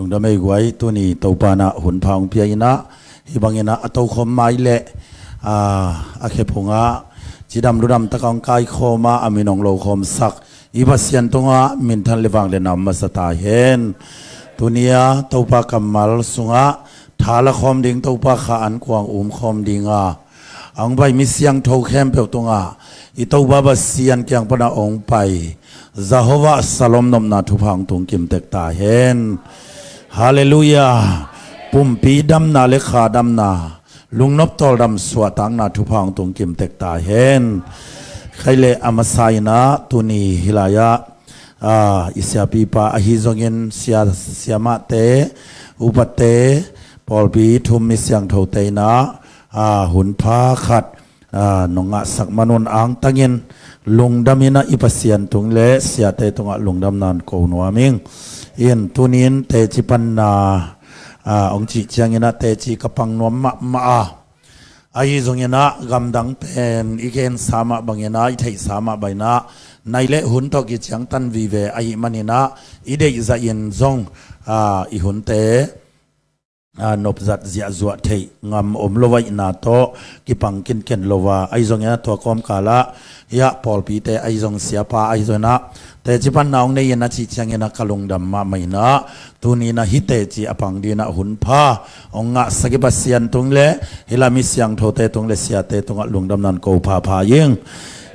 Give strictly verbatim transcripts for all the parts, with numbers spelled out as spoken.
Damei guai, tuni Topa in ah hun pha hong pia in ah, hih bangin ah a tokhom mai leh, aa, a khephung ah cidam ludam tak a hong kaikhawm a, a min hong lokhawmsak i Pasian tungah minthan le vangliatna om masa ta hen. Tuni a Topa kammal sungah tha lakhawm ding, Topa kha an kuang umkhawm ding a, a hong pai mi siangtho khempeuh tungah i Topa Pasian kiang pan a hong pai Jehovah Shalom nopna thupha hong tung kim tek ta hen. Halleluiah. Pumpi damna le kha damna, lungnop tawldam suahtakna thupha hong tung kim tek ta hen. Khai le a masa in ah tuni hih lai ah, aa, i siapipa ahi zongin sia, siamahte, upate, pawlpi thum mi siangthote in ah, aa, hun pha khat, aa, nong ngahsak man un angtangin lungdam in ah i Pasian tung le siate tungah lungdamna hong ko nuam ing. In tuni in teci panna, aa, hong cih ciangin ah teci ka pang nuam mahmah a, ahi zongin ah gamdang pen i gensa mah bangin ah, i theihsa mah bangin ah, nai le hun tawh kiciangtan vive ahih manin ah, i deih zahin zong, aa, i hunte, aa, nopzat ziahzuah theih ngam om lo ahihna tawh kipang kinken lo a, ahi zongin ah tua kawmkal ah hiah pawlpite ahi zong, siapa ahi zongin ah teci panna hong nei in a cih ciangin ah ka lungdam mahmah in ah, tuni in ah hih teci a pang dingin ah hun pha hong ngahsak i Pasian tung le hih lai mi siangthote tung le siate tungah lungdamna hong ko phapha ing.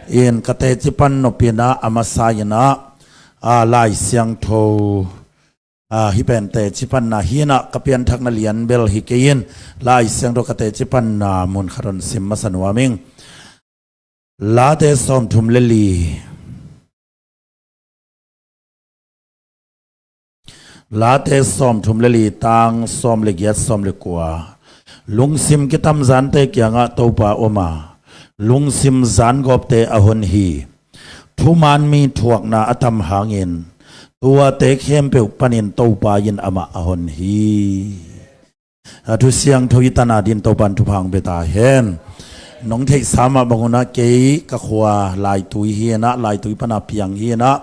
In ka teci pan nop in ah a masa in ah, aa, Lai Siangtho, aa, hih pen teci panna hi in ah, ka pianthakna lian bel hi kei in, Lai Siangtho ka teci panna mun khat hong sim masa nuam ing. Late sawmthum le li. Late sawmthum le li, tang sawm le giat, sawm le kua. Lungsim kitamzante kiangah Topa om a, lungsim zangawpte a hon hi. Thuman mi thuakna a tam hangin, tuate khempeuh panin Topa in amah a hon hi. A thu siangtho i tan a dingin Topa in thupha hong pia ta hen. Nong theihsa mah bang un ah kei ka khua Laitui hi in ah, Laitui pan a piang hi in ah,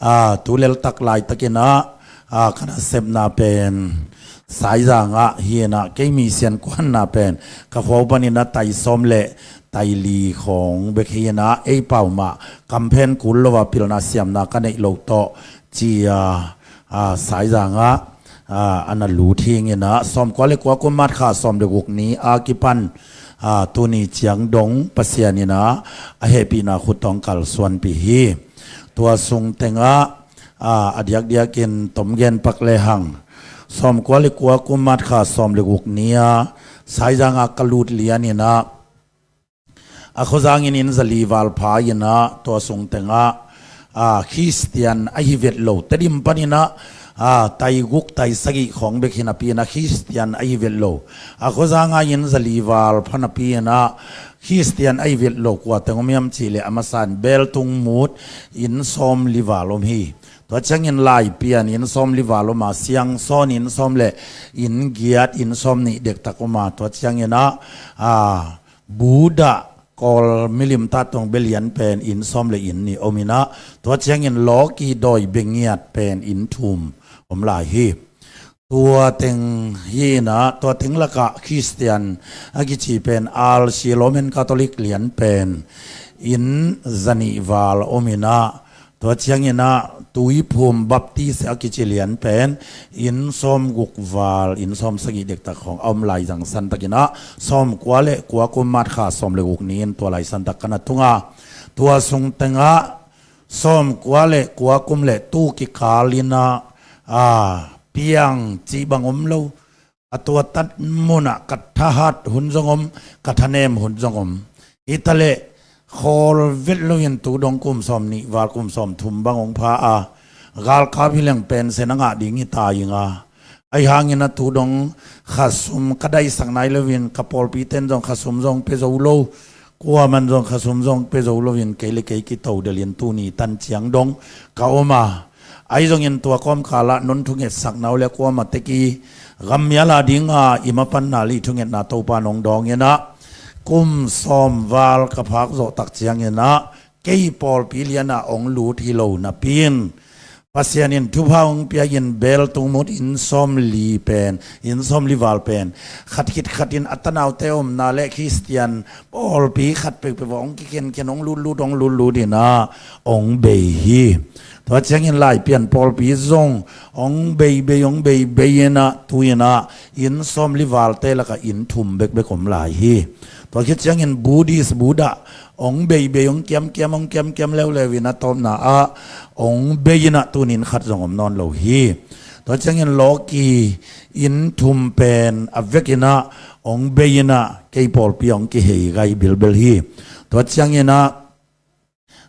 aa, tu leltak laitakin ah, aa, ka nasepna pen Saizang ah hi in ah, kei mi siankuanna pen ka khua uh panin ah tai sawm le tai li khawng bek hi in ah, ei pau mah kamphen kul lo a pilna siamna ka neih loh tawh ci a, aa, Saizang ah, aa, a na lut hi ing in ah, sawmkua le kua kum March kha sawm le guk ni a kipan, aa, tuni ciang dong Pasian in ah a hehpihna khut tawh hong kalsuanpih hi. Tua sung teng ah, aa, a diakdiakin tom gen pak lehang, sawmkua le kua kum March kha sawm le guk ni a Saizang ah ka lut lian in ah, a khuazangin inn za li val pha in ah, tua sung teng ah, aa, Khristian ahi vet lo, Tedim panin ah, aa, tai guk tai sagih khawng bek hi napi in ah Khristian ahi vet lo, a khuazang ah inn za li val pha napi in ah Khristian ahi vet lo kua teng om hiam cih leh, a masa in Beltung Mut inn sawm li val om hi. Tua ciangin Laipian inn sawm li val om a, Siangsawn inn sawm le inn giat, inn sawm nih dektak om a, tua ciangin ah, aa, Buddha Kawl milim ta tong belian pen inn sawm le inn nih om in ah, tua ciangin Lawki dawi bengiat pen inn thum om lai hi. Tua teng hi in ah, tua teng lakah Khristian a kici pen R C Roman Catholic lian pen inn za nih val om in ah, tua ciangin ah Tuiphum Baptist a kici lian pen inn sawm guk val, inn sawm sagih dektak khawng a om lai zangsan takin ah, sawmkua le kua kum March kha sawm le guk ni-in tua lai santak ka na tung a, tua sung teng ah sawmkua le kua kum le tu kikal in ah, aa, piang cih bang om lo, a tua tan mun ah ka thahat hun zong om, ka thanem hun zong om. Hi ta leh khawl vet loin tu dong kum sawm nih val, kum sawm thum bang hong pha a, galkap hi leng pension a ngah ding hi ta ing a, ahi hangin ah tu dong khasum ka daisak nai loin, ka pawlpite'n zong khasum zong pia zo lo, kuaman zong khasum zong pia zo loin, kei le kei kito delin tuni tan ciang dong ka om a, ahi zongin tua kawmkal ah non thungetsak na uh le kuamah tek i gammial a ding a i mapanna le i thungetna Topa in hong dawng in ah, kum sawm val ka phak zawh tak ciangin ah, kei pawlpi lian ah hong lut hi lo napi in, Pasian in thupha hong pia in bel tung mut inn sawmli pen, inn sawmli val pen khat khit khat in a tanaute omna le Khristian pawlpi khat peuhpeuh ah hong kikhenkhen, hong lutlut, hong lutlut in ah hong bei hi. Tua ciangin Laipian pawlpi zong hong beibei, hong beibei in ah tu in ah inn sawmli valte lakah inn thum bekbek om lai hi. Tua khit ciangin Buddhist, Buddha hong beibei, hong kiamkiam, hong kiamkiam leuleu in a tawpna ah hong bei in ah tuni in khat zong om nawn lo hi. Tua ciangin Lawki inn thum pen a vek in ah hong bei in ah kei pawlpi hong kihei gai bilbel hi. Tua ciangin ah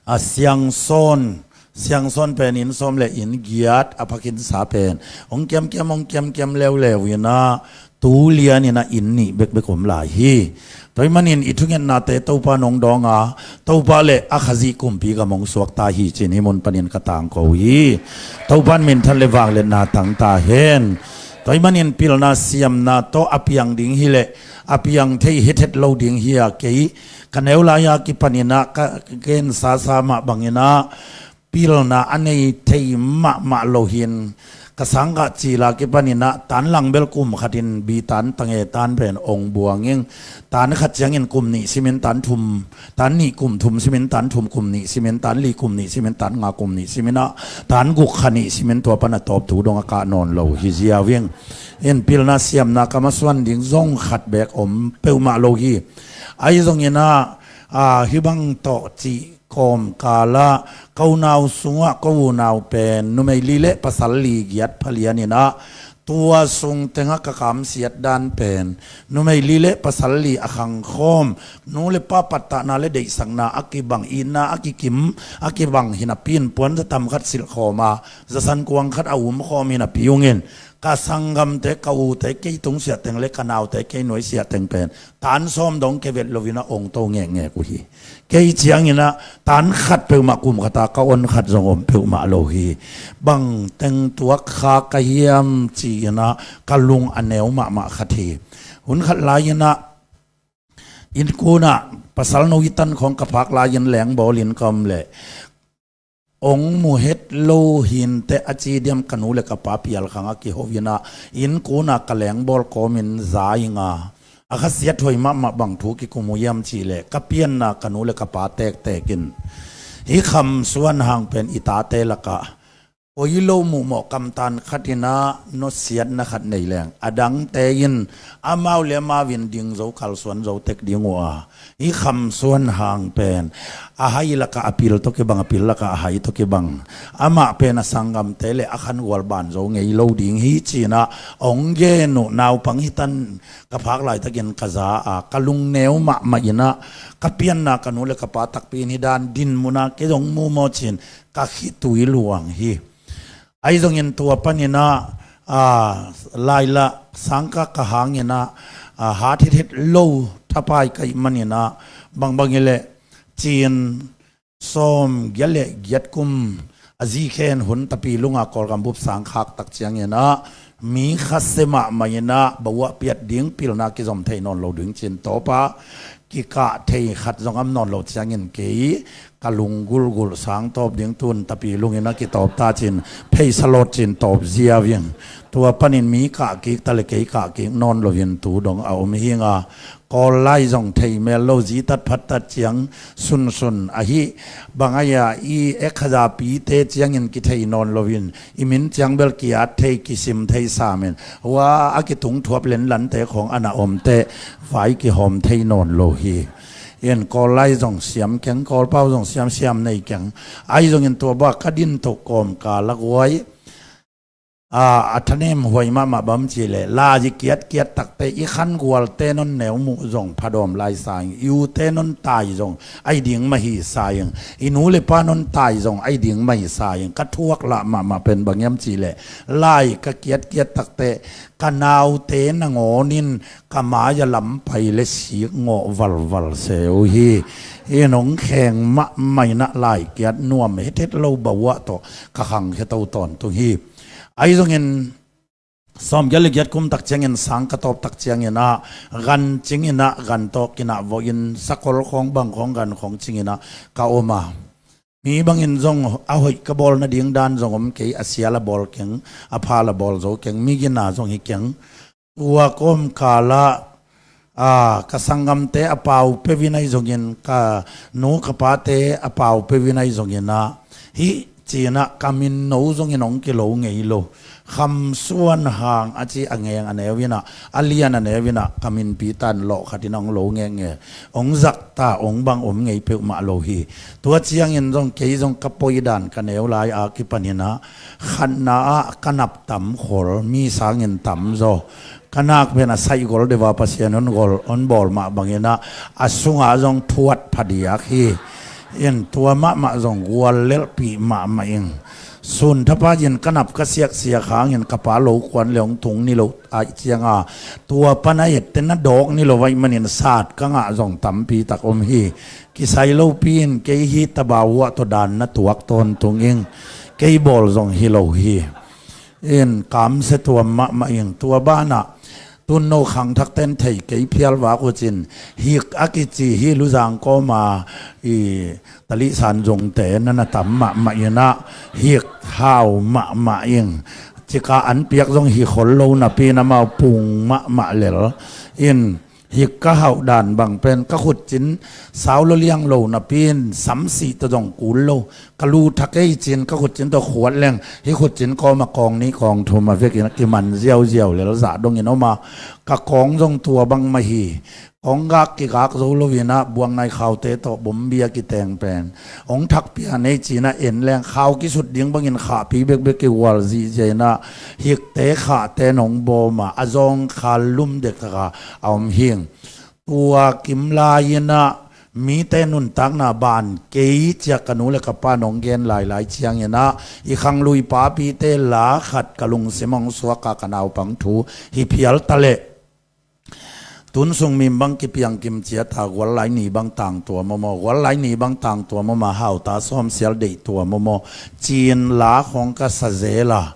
a Siangsawn, Siangsawn pen inn sawm le inn giat a pha khinsa pen hong kiamkiam, hong kiamkiam leuleu in ah tu lian in ah inn nih bekbek om lai hi. Tua ahih manin i thungetnate Topa in hong dawng a, Topa le a Khazih kumpi gam hong suakta hi ci-in hih mun panin ka tangko hi. Topa in minthan le vangliatna tang ta hen. Tua ahih manin pilna siamna tawh a piang ding hi leh a piang thei hethet lo ding hi a, kei ka neu lai-a kipan in ah ka gen sasa mah bangin ah pilna a nei thei mahmah lo hi-in, ka sangkah cil-a kipan in ah tan lang bel kum khat in bi tan, tange tan pen hong buang ing. Tan khat ciangin kum nih simin tan thum, tan nih kum thum simin tan thum, kum nih simin tan li, kum nih simin tan nga, kum nih simin ah tan guk, kha nih simin tua pan a tawp tu dong a kah nawn lo hi ziau ing. In pilna siamna ka masuan ding zong khat beek om peuhmah lo hi. Ahi zongin ah, a, hih bang tawh cih kawmkal ah ka unau sungah ka unau pen numei li le pasal li giat pha lian in ah tua sung tengah ka kamsiat dan pen numei li le pasal li a khangkhawm, nu le pa pattahna le deihsakna a kibang, itna a kikim a kibang hi napi-in puanza tam khat silhkhawm a, zasan kuang khat a umkhawm hi napi ung in, ka sanggamte, ka ute kei tung siahteng le ka naute kei nuai siahteng pen tan sawm dong kevet lo in ah ong to ngekngek uh hi. Kei ciangin ah tan khat peuhmah, kum khat a ka on khat zong om peuhmah lo hi. Bang teng tuak kha ka hiam ci-in ah ka lung a neu mahmah khat hi. Hun khat lai-in ah innkunah pasal no i tan khawng ka phak lai-in lengbawl in ka om leh ong mu het lo hi inteh a ci diam, ka nu le ka pa pialkhang a kiho in ah innkunah ka lengbawl kawmin za ing a, a khasiat huai mahmah bang thu kikum uh hiam cih leh ka pianna ka nu le ka pa tektek in hih Kham Suan Hang pen i tate lakah koi lo muhmawh kamtan khat in ah nusiatna khat nei leng a dangte in amau le amau in ding zo, kalsuan zo tek ding uh a, hih Kham Suan Hang pen a hai lakah a pil tawh kibang, a pil lakah a hai tawh kibang. Amah pen a sanggamte le a khangual ban zo ngei lo ding hi ci-in ah ong gen uh. Naupang hi tan ka phak laitakin ka za a, ka lung neu mahmah in ah ka pianna ka nu le ka pa takpi in hih dan dinmun ah kei zong mu maw ci-in ka khitui luang hi. Ahi zongin tua panin ah, a, lailah sangkah ka hangin ah, a, hat hithet lo thapai ka hih manin ah, bangbang hi leh cin sawm giat le giat kum a zikhen hun Tapilunga Kawlgam bup sang khak tak ciangin ah mi khasia mahmah in ah bawah piat ding, pilna kizom thei nawn lo ding ci-in tawp a kikah thei khat zong om nawn lo ciangin kei ka lung gulgul, sang tawp ding tun Tapilung in a kitawp ta ci-in pheisa lawt ci-in tawp ziau ing. Tua panin mi kah kik ta le kei kah kik nawn lo-in tu dong a om hi ing a, Kawl lai zong thei mel lo, zi tat phat tat ciang sunsun ahi bang a, i ekhaza pite ciangin kithei nawn lo-in i min ciang bel ki-at thei, kisim thei sam in, hua a kitung thuap lenlante khawng a na omte vai kihawm thei nawn lo hi. In Kawl lai zong siam keng, Kawlpau zong siam, siam nei keng. Ahi zongin tua bak ka din toh kawmkal a guai a, a thanem huai mahmah bang ci leh, la zi kiatkiat takte i khangualte non neu muh zong phadawm lai sa ing, i ute non tai zong ai ding mah hi sa ing, i nu le pa non tai zong ai ding mah hi sa ing, ka thuak lah mahmah pen bang hiam ci leh, lai ka kiatkiat takte ka naute nangawn in ka mai-a lam pai le sik ngawh valval se uh hi. In hong kheng mahmah in a, lai kiat nuam hethet lo bawah tawh ka khangkhia to tawntung hi. Ahi zongin sawm giat le giat kum tak ciangin, sang ka tawp tak ciangin a, gan cing in a, gan tawh kinah vawh in, sakol khawng bang khawng gan khawng cing in a ka om a, Mi bangin zong a hoih ka bawl nading dan zong om kei, a sial a bawl keng, a phal a bawl zo keng, mi gina zong hi keng. Tua kawmkal ah, a, ka sanggamte a pau peuh in ahi zongin, ka nu ka pate a pau peuh in ahi zongin ah, hih ci-in ah ka min no zongin hong kilo ngei lo. Kham Suan Hang a ci a ngeng a neu in ah, a lian a neu in ah, ka minpi tan lawh khat in hong lo ngenge. Hong zak ta, hong bang om ngei peuhmah lo hi. Tua ciangin zong kei zong ka poi dan ka neu lai a kipanin ah, khatna ah ka nap tam khol, mi sangin tam zaw. Ka nak pen a saih gol deuh a Pasian hon gol, hon bawl mah bangin ah, a sungah zong thuat phadiak hi. In tua mahmah zong guallelhpih mahmah ing. Sun thapa in ka nap ka siaksiak hangin ka pa lo kuan le hong tung ni lo ahih cianga, tua pan a etteh na dawk ni lo ahih manin sat ka ngah zong tampi tak om hi. Kisai lopi in kei hi tabau ah tawh dan na tuak tawntung ing. Kei bawl zong hi lo hi. In kamsia tuam mahmah ing. Tua banah tun no khangthak ten thei kei phial vak uh cin, hik a kici hi Luzang kawma i Talihsan zongte na na tam mahmah in ah, hik hau mahmah ing. Cika an piak zong hi khol lo napi in amau pung mahmah lel. In hik ka hauh dan bang pen ka khutcin sau lo liang lo napi in samsih tawh zong kul lo. Ka lu thak ei cin ka khutcin tawh khuat leng, hih khutcin kawma kawng nih kawng thum a vekin a kiman ziauziau lel zah dongin om a, ka kawng zong tua bang mah hi. Kawng gak kigak zo lo in ah buang nai khaute tawh bombi a kiteng pen hong thak pian ei cin ah en leng khau kisut ding bangin khahpi bekbek kigual zihziah in ah, hikte khahte in hong bawm a, a zawngkhal lum dektak a a om hing. Tua kim lai in ah mite nuntakna ban kei ciah ka nu le ka pa in hong gen lailai ciangin ah, i khanglui papite la khat ka lungsim hong suak a, ka naupang thu hi phial ta leh. Tun sung mim bang kipiang kim ciat a, guallai ni bang tang tua mawmaw, guallai ni bang tang tua mawmaw, hauta sawm sial deih tua mawmaw, cin la khong ka sa zel a,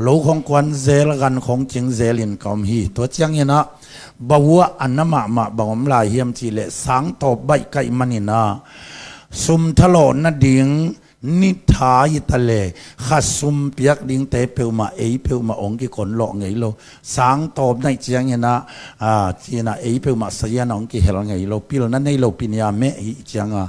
lo khong kuan zel, gan khong cing zel in ka om hi. Tua ciangin ah bawah a na mahmah bang om lai hiam cih leh, sangtawp baih kaih manin ah sum thalawh nading ni tha hi ta le, kha sum piak dingte peuhmah, ei peuhmah hong kikon lawh ngei lo. Sangtawp naih ciangin ah, a, cin ah ei peuhmah sazian ah hong kihel ngei lo. Pilna nei lo, pinia meh hih ciang a,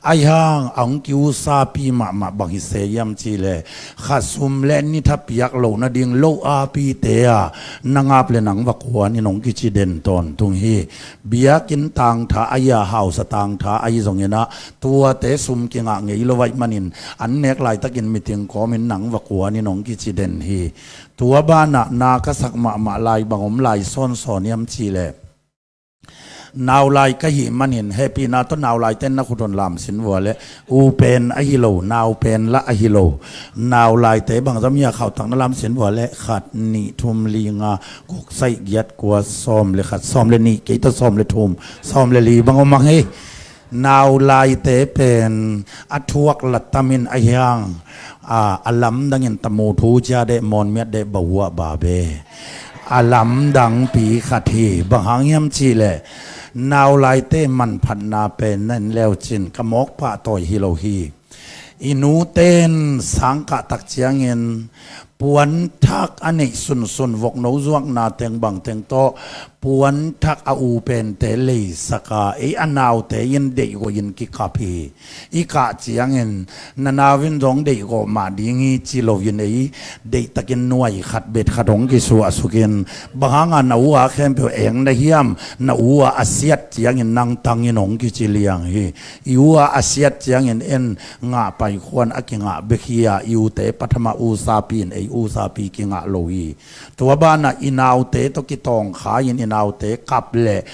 ahi hang a hong kiusapi mahmah bang hi se hiam cih leh, kha sum le ni tha piak loh nading lo apite a na ngap le nang va kuan in hong kici den tawntung hi. Biakinn tangtha ahi a, hausa tangtha ahi zongin ah, tuate sum kingah ngei lo ahih manin, an nek laitakin meeting kawmin nang va kuan in hong kici den hi. Tua banah na ka sak mahmah lai bang om lai sawnsawn hiam cih leh, naulai ka hih manin, hehpihna tawh naulaite in na khut hon lamsin vua leh, u pen ahi lo, nau pen lah ahi lo. Naulaite bangzah mi a khauhtak na lamsin vua leh, khat, nih, thum, li, nga, guk, sagih, giat, kua, sawm le khat, sawm le nih, kei tawh sawm le thum, sawm le li bang om mang hi. Naulaite pen a thuak la tam in ahi hang, a, a lamdangin tamu thu cia deh, mawn miat deh, bahuah ba be. A lamdangpi khat hi. Bang hang hiam cih leh, naulaite manphatna pen na en leu cin ka mawk pahtawi hi lo hi. I nute in sangkah tak ciangin puanthak a neih sunsun, vokno zuakna teng bangteng tawh puanthak a u pente leisak a, ei a naute in deihgawh in kikap hi. I kah ciangin na nau in zong deihgawh mah ding hi ci loin ei deihtakin nuai khat bet khat hong kisuahsukin, bang hanga na u a khempeuh eng na hiam, na u a a siat ciangin nang tangin hong kici liang hi. I u a a siat ciangin en ngah paikhuan a kingah bek hi a, i ute pathama usapi in ei usapi kingah lo hi. Tua banah i naute tawh kitawngkhai in i naute kap le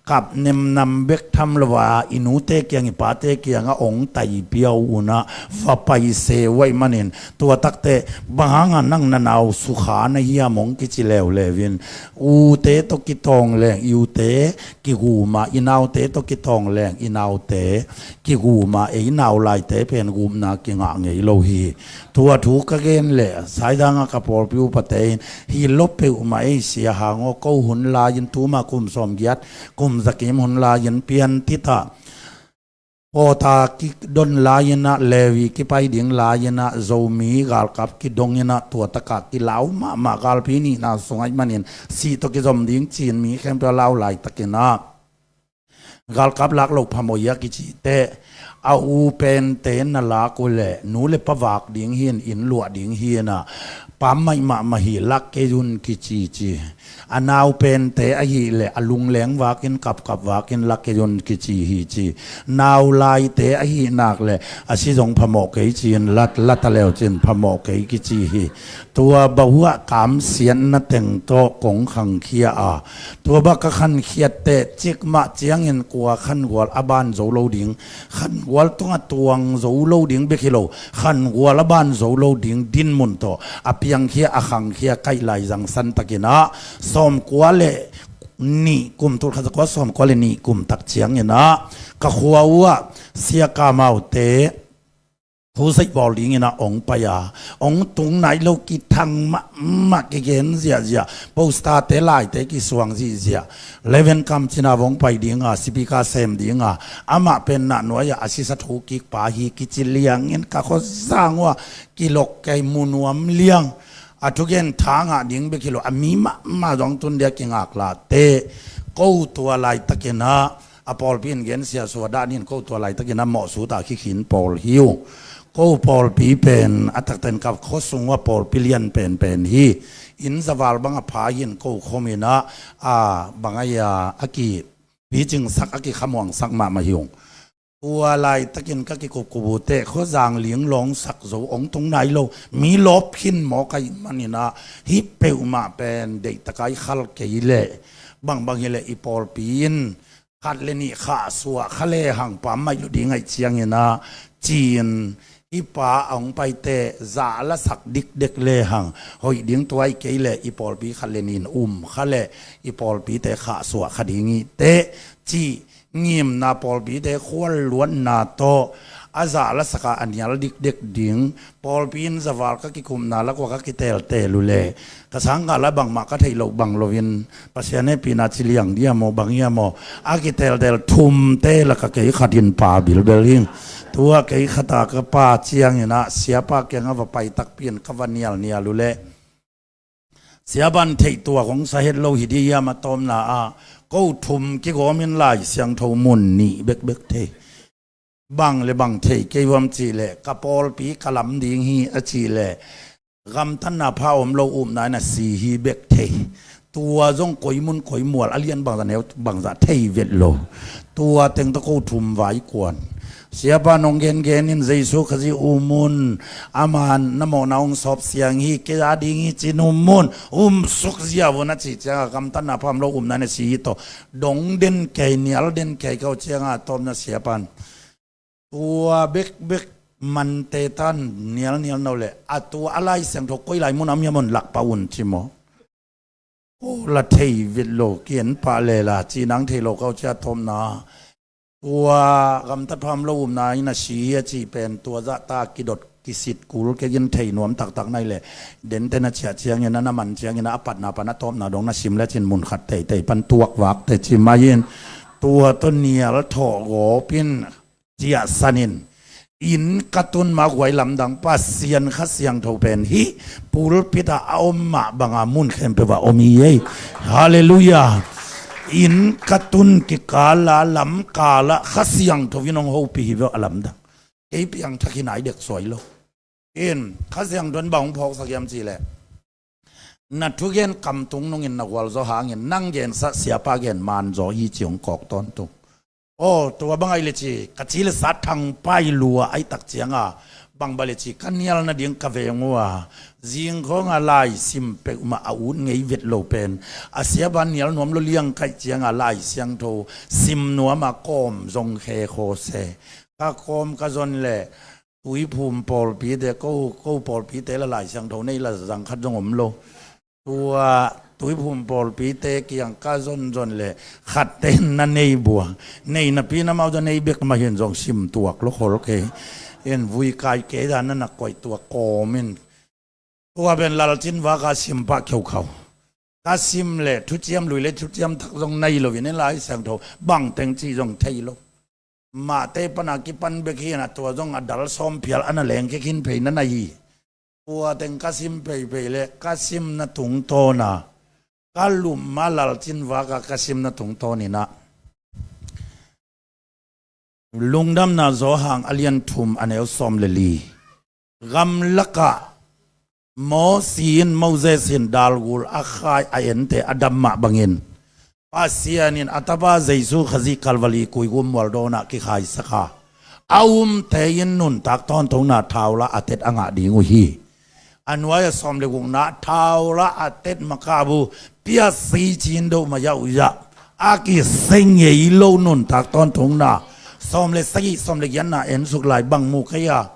kap nemnam bek tham lo a, i nute kiang i pate kiangah hong taipia uh un ah va paise uh ahih manin, tua takteh bang hanga nang na nau sukha na hiam hong kici leuleu in, ute tawh kitawng leng i ute kigum a, i naute tawh kitawng leng i naute kigum a, ei naulaite pen gumna kingah ngei lo hi. Tua thu ka gen leh, Saizang a ka pawlpi upate in, hi lo peuhmah ei sia hang aw, ko hun lai-in tuma kum sawmgiat, kum zakim hun lai-in Piantit ah Pawta kidon lai-in ah, Levi kipai ding lai-in ah, Zomi galkap kidong in ah, tua takah kilau mahmah galpi nihna sung ahih manin sih tawh kizom ding ci-in mi khempeuh a lau laitakin ah, galkap lak loh phamawh hi a kici teh, a u pente na lak uh leh nu le pa vak ding hi-in, inn luah ding hi-in ah, pam maimah mah hi, lak kei un kici ci. A nau pente ahih leh a lungleng vakin, kapkap vakin lak kei un kici hi ci. Nau laite ahih nak leh a si zong phamawh kei ci-in lat, lat a leu cin phamawh kei kici hi. Tua bauh ah kamsiatna teng tawh kong khangkhia a, tua bauh ka khankhiat teh cikmah ciangin kua khangual a ban zo lo ding, khangual tungah tuang zo lo ding bek hi lo, khangual a ban zo lo ding dinmun tawh a piangkhia, a khangkhia, kaih lai zangsan takin ah, sawmkua le nih kum, tul khat za kua sawmkua le nih kum tak ciangin ah, ka khua uh ah Sia Kamaute, Khuseih bawl dingin ah hong pai a, hong tung nai lo, kithang mahmah, kigen ziahziah, poster-te, laite kisuang zihziah. Reverend Kam Cin a hong pai ding a, speaker sem ding a, amah pen nah nuai-ah a sisa thokik pa hi kici liangin ka khuazang uh ah kilok kei, mu nuam liang. A thugen tha ngah ding bek hi lo, a mi mahmah zong tun dia kingaklah teh. Ko tua laitakin ah, a pawlpi in gensia suah dan in ko tua laitakin a mawhsut a khikhin pawl hi uh. Ko pawlpi pen a takten ka khuasung uh a pawlpi lian penpen hi. Inn zaval bang a pha hi-in ko khomin ah, a bang a, a kipicingsak, a kikhamuangsak mahmah hi ung. Tua laitakin ka kikupkup uh teh, khuazang linglawngsak zo, hong tung nai lo, mi lawp khin mawk ahih manin ah, hih peuhmah pen deihtak a i khal kei leh, bangbang hi leh i pawlpi in khat le nih khahsuah kha lehang pam maih lo ding ahih ciangin ah, ci-in i pa a hong pai teh zah la sak dikdek lehang hoih ding. Tua ahih kei leh i pawlpi khat le nih in um kha leh i pawlpite khahsuah kha ding hi teh, ci. Ngimna, pawlpite khualluatna tawh a zah la sak a, a nial dikdek ding. Pawlpi in zaval ka kikupna lak uh a ka kiteltel uh leh, ka sangkah la bangmah ka theih loh bang loin, Pasian hehpihna ci liang dia maw, bang hia maw, a kiteltel thumte lak a kei khat in pa bilbel hi ing. Tua kei khat a ka pa ciangin ah, siapa kiangah va pai takpi in ka va nialnial uh leh, siapa'n theih tuak hong sa het lo hi ding hiam, a tawpna ah, ko thum kigawmin Lai Siangtho mun nih bekbek thei. Bang le bang thei kei uh hiam cih leh, ka pawlpi ka lam ding hi a cih leh, gamtatna pha om lo, upna in a si hi bek thei. Tua zong koi mun koi mual, a lian bangzah, neu bangzah thei vet lo. Tua teng tawh ko thum vai kuan. Siapa nong gengen in, Jesu Khazih um un, aman na mawhna hong sawp siang hi, kei a ding hi ci-in um un, um suk ziau un a cih ciangah, gamtatna pha om lo, upna in a si hi tawh dong den kei, nial den kei ka uh ciangah, a tawpna siapa'n tua bekbek mante tan nialnial no leh, a tua a Lai Siangtho koi lai mun a om hiam, hon lak pah un ci maw. Aw, la thei vet lo, ki-en pah lel a, ci-in hong thei lo ka uh cia, a tawpna tua gamtat pha om lo, upna in a si hi a cih pen, tua zahta kidot kisit kul kei in, thei nuam taktak na hih leh, dente na ciah ciangin, na na man ciangin, a patna pan a tawpna dong na sim lecin mun khat teitei pan tuak vak teh ci mai in, tua tawh nial thawh gawp in, ciahsan in, inn ka tun ma guai lamdang, Pasian Kha Siangtho pen hih pulpit ah a om mah banga mun khempeuh ah om hi ei. Halleluiah. Inn ka tun kikal a, lamkal ah Kha Siangtho in hong hopih hi ve aw, a lamdang. Kei piangthak hi nai dek suai lo. In, Kha Siangtho in bang hong phawksak hiam cih leh, na thugen kam tung nungin na gualzawh hangin, nang gensa siapa gen manzaw hi ci hong kawk tawntung. Aw, tua bang ahih leh ci, ka ci le sa thangpai lua ahih tak cianga, bang bang leh ci, ka nial nading ka veng uh a, zing khawnga lai sim peuhmah a ut ngei vet lo pen, a siapa nial nuam lo liang ka hih cianga, Lai Siangtho sim nuam a kawm zong khe khaw se. Ka kawm ka zon leh, Tuiphum pawlpite, ko, ko pawlpite la Lai Siangtho nei la zang khat zong om lo. Tua Tuiphum pawlpite kiang ka zonzon leh, khatte in na nei bua. Nei napi in amau zong nei bek mah hi in, zong sim tuak lo khol kei. In vui kai kei dan na na koih tuak kawm in. Tua pen Lalcin vak a sim pah kheukhau. Ka sim leh thuciam lui leh thuciam thak zong nei lo in, Lai Siangtho bang teng ci zong thei lo. Mahte pana kipan bek hi a, tua zong a dal sawm phial a na leng khe khin phei na na hi. Tua teng ka sim phei phei leh ka simna tungtawna ka lum a, lalcin vaka ka simna tungtawn in ah, Lungdamna Johan a lian thum a neu sawm le li. Gamlakah Mosi in, Moses in dalgul a khai a ente a dam mah bangin, Pasian in a tapa Jesu Khazih Kalvari kuigum mualdawnah kikhaisak a, a umte in nuntak tawntungna thaula a tet a ngah ding uh hi. A nuai-a sawm le gukna, thaula a tet makap uh piasi cin doh maya uh yah, a kise ngei lo nuntak tawntungna. Sawm le sagih, sawm le giatna ensuk lai bang mu kei a,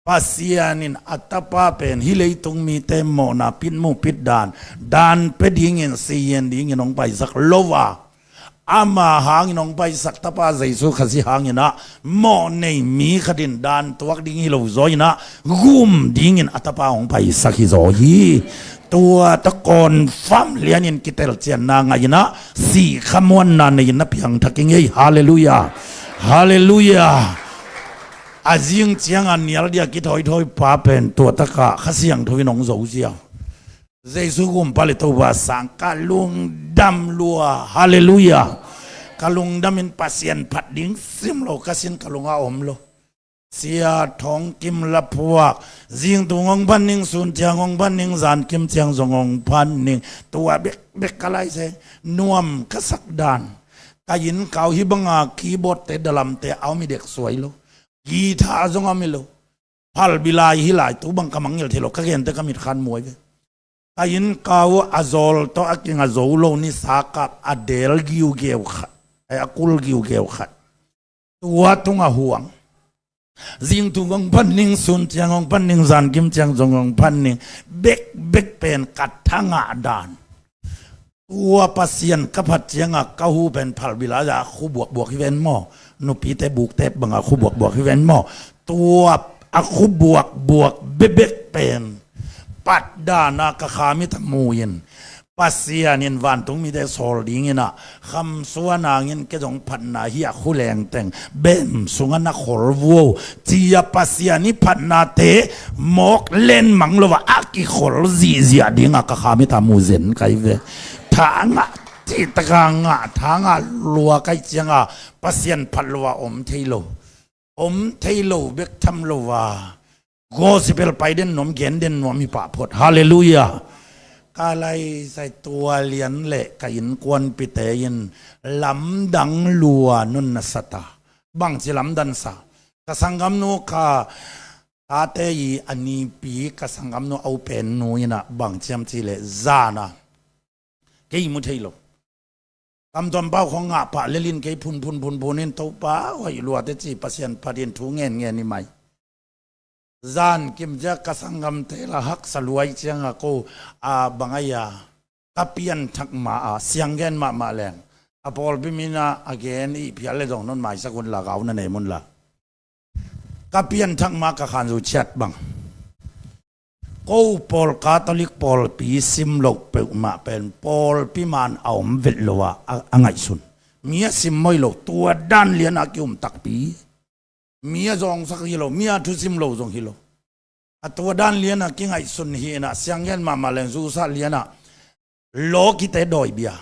Pasian in a tapa pen hih leitung mite mawhna pitmu pitdan, dan pia dingin, siyen dingin hong paisak lo a, ama hangin hong paisak tapa Jesu Khazih hangin ah, mawh nei mi khat in dan tuak ding hi lo zaw in ah, gum dingin a tapa hong paisak hi zaw hi. Tua tawh confirm lianin kitelcianna ngah in ah, sih khamuanna nei in na piangthak ing ei. Halleluiah. Halleluiah. A zing cianga nial dia kithawithawi pa pen tua takah Kha Siangtho in hong zo ziau. Jesu gumpa le Topa sang ka lungdam lua. Halleluiah. Ka lungdam in Pasian phat ding sim lo ka sin ka lungah om lo. Sia Thawng Kim la phuak, zingtung hong phan ning, sun ciang hong phan ning, zan kim ciang zong hong phan ning. Tua bekbek ka lai se, nuam ka sak dan. Ka inn kau hi banga keyboard te, dalam te a om hi dek suai lo. Guitar zong a om hi lo. Phalbi lai hi lai, tu bang ka mangngilh thei lo, ka gente ka mitkhan muai ve. Ka inn kau a zawl tawh a kinga zo lo nisa kap a del giugeu khat, ai, a kul giugeu khat. Tua tungah huang. Zingtung hong phan ning, sun ciang hong phan ning, zan kim ciang zong hong phan ning. Bekbek pen ka thangah dan. Tua Pasian ka phat cianga ka hu pen phalbi lai-a khu buakbuak hi ven maw? Nupite buktep banga khu buakbuak hi ven maw? Tua a khu buakbuak bekbek pen patdana ka kha mit a mu in, Pasian in vantung mite sawl dingin ah, khamsuan hangin kei zong phatna hi a khu lengteng bem sungah na khol vuo, ci-a Pasian i phatnate mawk lenmang lo a, a kikhol zihziah dinga ka kha mit a mu zen kai ve. Thangah, cih taka ngah, thangah lua kai cianga Pasian phat lo a om thei lo. Om thei lo bek tham lo a, gospel pai den nuam, gen den nuam hi pah phot. Halleluiah. Ka lai sai tua lian le ka innkuanpite in lamdang lua nunna sata. Bangci lamdang sa? Ka sanggamnu ka tate i a nipi ka sanggamnu a upen nu in ah bang ciam cih leh zana kei mu thei lo. Kamtuam pau khong ngah pah lelin kei phun phun phun phun in Topa hoih luate ci Pasian phat in thu ngen ngen i mai. Zan kim ciang ka sanggamte la haksa luai cianga ko a bang ai a ka pianthak ma a siang gen mahmah leng a pawlpi mina a gen i phial le zong non maisak un la, gau na nei mun la. Ka pianthak ma ka khanzu ciat bang. Ko pawl Catholic pawlpi sim loh peuhmah pen pawlpi man a om vet lo a, a, a ngaihsun. Mi a sim moi lo, tua dan lian a kium takpi. Mi a zawngsak hi lo, mi a thusim lo zong hi lo. A tua dan lian a kingaihsun hi in ah siang gen mahmah leng zusa lian ah lawkite dawi bia.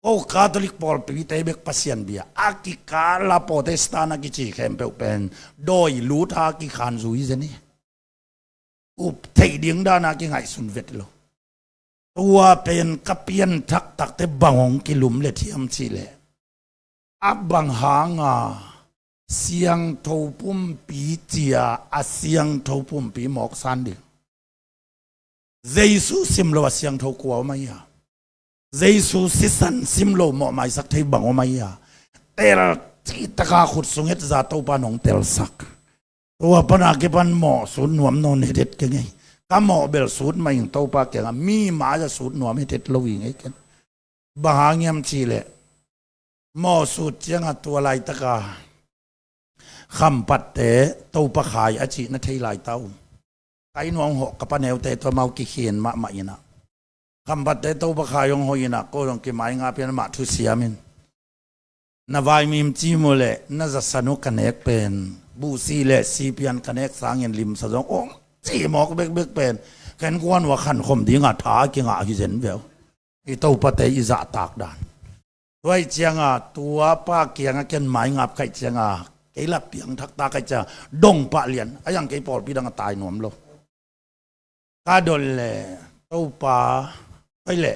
Ko Catholic pawlpite bek Pasian bia. A kikala Protestant a kici khempeuh pen dawi lut a kikhan zui zen hi. Up theih ding dan a kingaihsun vet lo. Tua pen ka pianthak takte bang hong kilum le thiam cih leh, a bang hanga siangtho pumpi cia a siangtho pumpi mawk san ding? Jesu sim lo a siangtho kua om ahi a? Jesu sisan sim lo mawh maisak thei bang om ahi a? Tel cihtaka khut sung et za Topa nong telsak. Tua pana kipan mawh sut nuam nawn hetet kei ngei. Ka mawh bel sut mah ing Topa kiangah, mi mai-ah sut nuam hetet lo hi ngei ken. Bang hang hiam cih leh mawh sut ciangah tua laitaka khampatte Topa khai a cih na thei lai ta uh. Kai nuam hawh ka paneute tua mau kikhin mahmah in ah, khampatte Topa khai hong hoih in ah, ko zong kimai nga pian mah thusiam in. Na vaimim cim uh leh na zasan uh ka nek pen, buhsi le sipian ka nek sangin limsa zong om ci mawk bekbek pen, ka innkuan uh a khankhom dinga tha a kingah hi zen veu. I topate i zahtak dan. Tua ih cianga tua pa kianga ken maingap kaih cianga, kei la piangthak ta kaih cianga dong pah lian a, iang kei pawlpi dang a tai nuam lo. Ka don le Topa, oi le,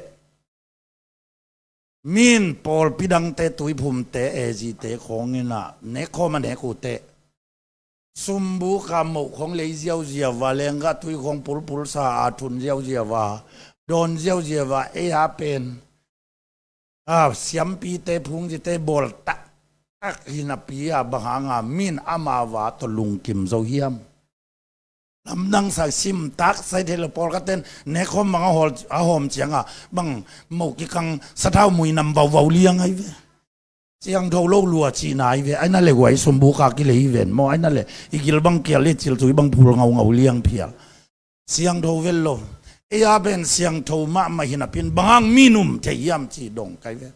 min pawlpi dangte, tuiphumte, ezite khawngin ah nekkhawm a nek uhte, sumbuka moh khawng lei ziauziau a, lenggah tui khawng pulpulsa a thun ziauziau a, dawn ziauziau a, ei a pen a siampite, phungzite bawl taktak hi napi a, bang hanga min ama va tawh lungkim zo hiam? Lamdang sa sim tak sai thei lo. Pawlkhatten nekkhawm bang a hawl, a hawm cianga bang moh kikang sathau mui nam vauvau liang ahi ve. Siangtho lo lua cihna ahi ve. Aina le guai sumbuka kilei hi ven maw? Aina le i gil bang kial le cilcui bang phul ngaungau liang phial. Siangtho vel lo. Ei a pen siangtho mahmah hi napi in bang hang min um thei hiam ci dong kai ve.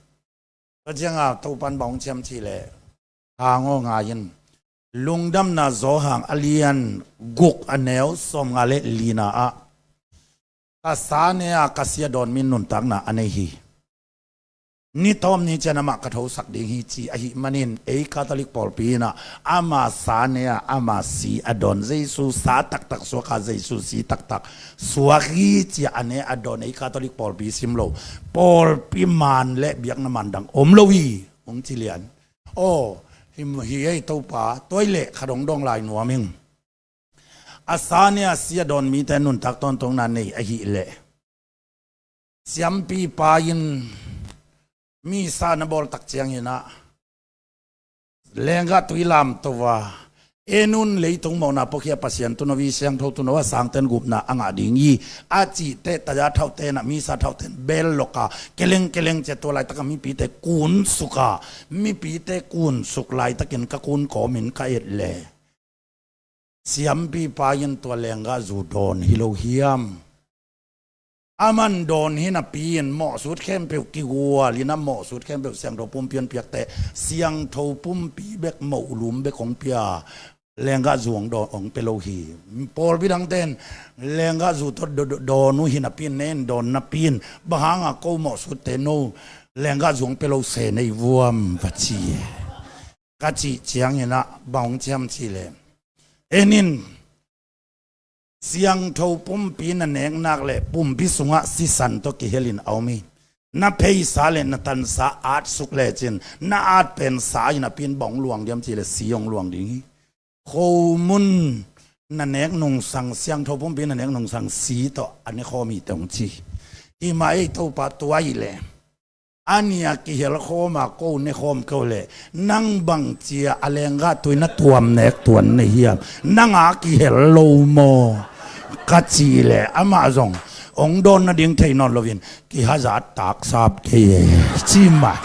Tua cianga Topan bang hong ciam cih leh, hang aw ngai in, Lungdamna Johan a lian guk a neu sawmnga le lina ah, ka sa ne a ka si a dawn mi in nuntakna a nei hi. Ni tawm ni cian amah ka thosak ding hi ci ahih manin, ei Catholic pawlpi in ah ama sa ne a ama si a dawn, Jesu sa taktak suak a Jesu si taktak suak hi ci a ne a dawn ei Catholic pawlpi sim lo, pawlpi man le biakna man dang om lo hi. Hong ci lian. Aw, hi, hi ei Topa, tua ih leh khat hong dong lai nuam ing. A sa ne a si a dawn mite nuntak tawntungna nei ahih leh, siampipa in misa na bawl tak ciangin ah lenggah tui lamto a, en un, leitung mawhna puakhia, Pasian tun aw hi, siangtho tun aw a, sangten gupna a ngah ding hi, a cihte taya thauhten ah, misa thauhten bel lok a, keleng keleng ci a, tua laitaka mipite kunsuk a, mipite kunsuk laitakin ka kun kawmin ka et le, siampipa in tua lenggah zu dawn hi lo hiam? Aman dawn hi napi in mawhsut khempeuh kigual in a, mawhsut khempeuh siangtho pumpi in piakte, siangtho pumpi bek, moh lum bek hong pia, lenggah zu hong dawn, hong pia lo hi. Pawlpi dangten lenggah zu tawh dawn uh hi napi in, nen dawn napi in, bang hanga ko mawhsutte no lenggah zu hong pia lo se nei vuam, va ci. Ka cih ciangin ah bang hong ciam cih leh, en in, siangtho pumpi na nek nak leh pumpi sungah sisan tawh kihelin a om hi. Na pheisa le na tansa atsuk lecin, na at pen sa hi napi in bang hong luang diam cih leh si hong luang ding hi. Khomun na nek nungsang, siangtho pumpi na nek nungsang si tawh a ne khawm hi teh hong ci. Hi mah ei Topa, tua ih leh a nih a kihel khawm a ko ne khawm kei uh leh, nang bang ci a a lenggah tui na tuam nek tuan na hiam? Nang a kihel lo maw? Ka cih leh amah zong hong dawn nading thei nawn loin, kihazat taksap kei e, ci mah.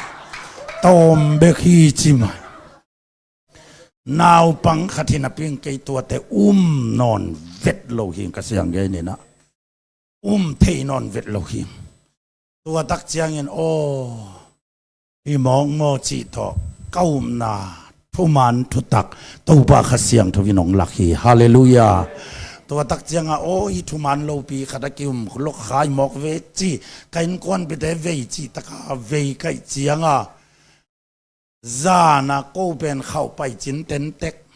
Tawm bek hi, ci mah. Naupang khat hi napi in kei tuate um nawn vet lo hi, ka siang gen in ah. Um thei nawn vet lo hi. Tua tak ciangin, aw, hi mawk maw cih tawh ka upna thuman thutak Topa Kha Siangtho in hong lak hi. Halleluiah. Tua tak cianga, aw, hi thuman lopi khat a ki-um lok kha hi mawk ve ci, ka innkuanpihte vei cih taka vei kaih cianga, zana ko pen khauh paicin tentek,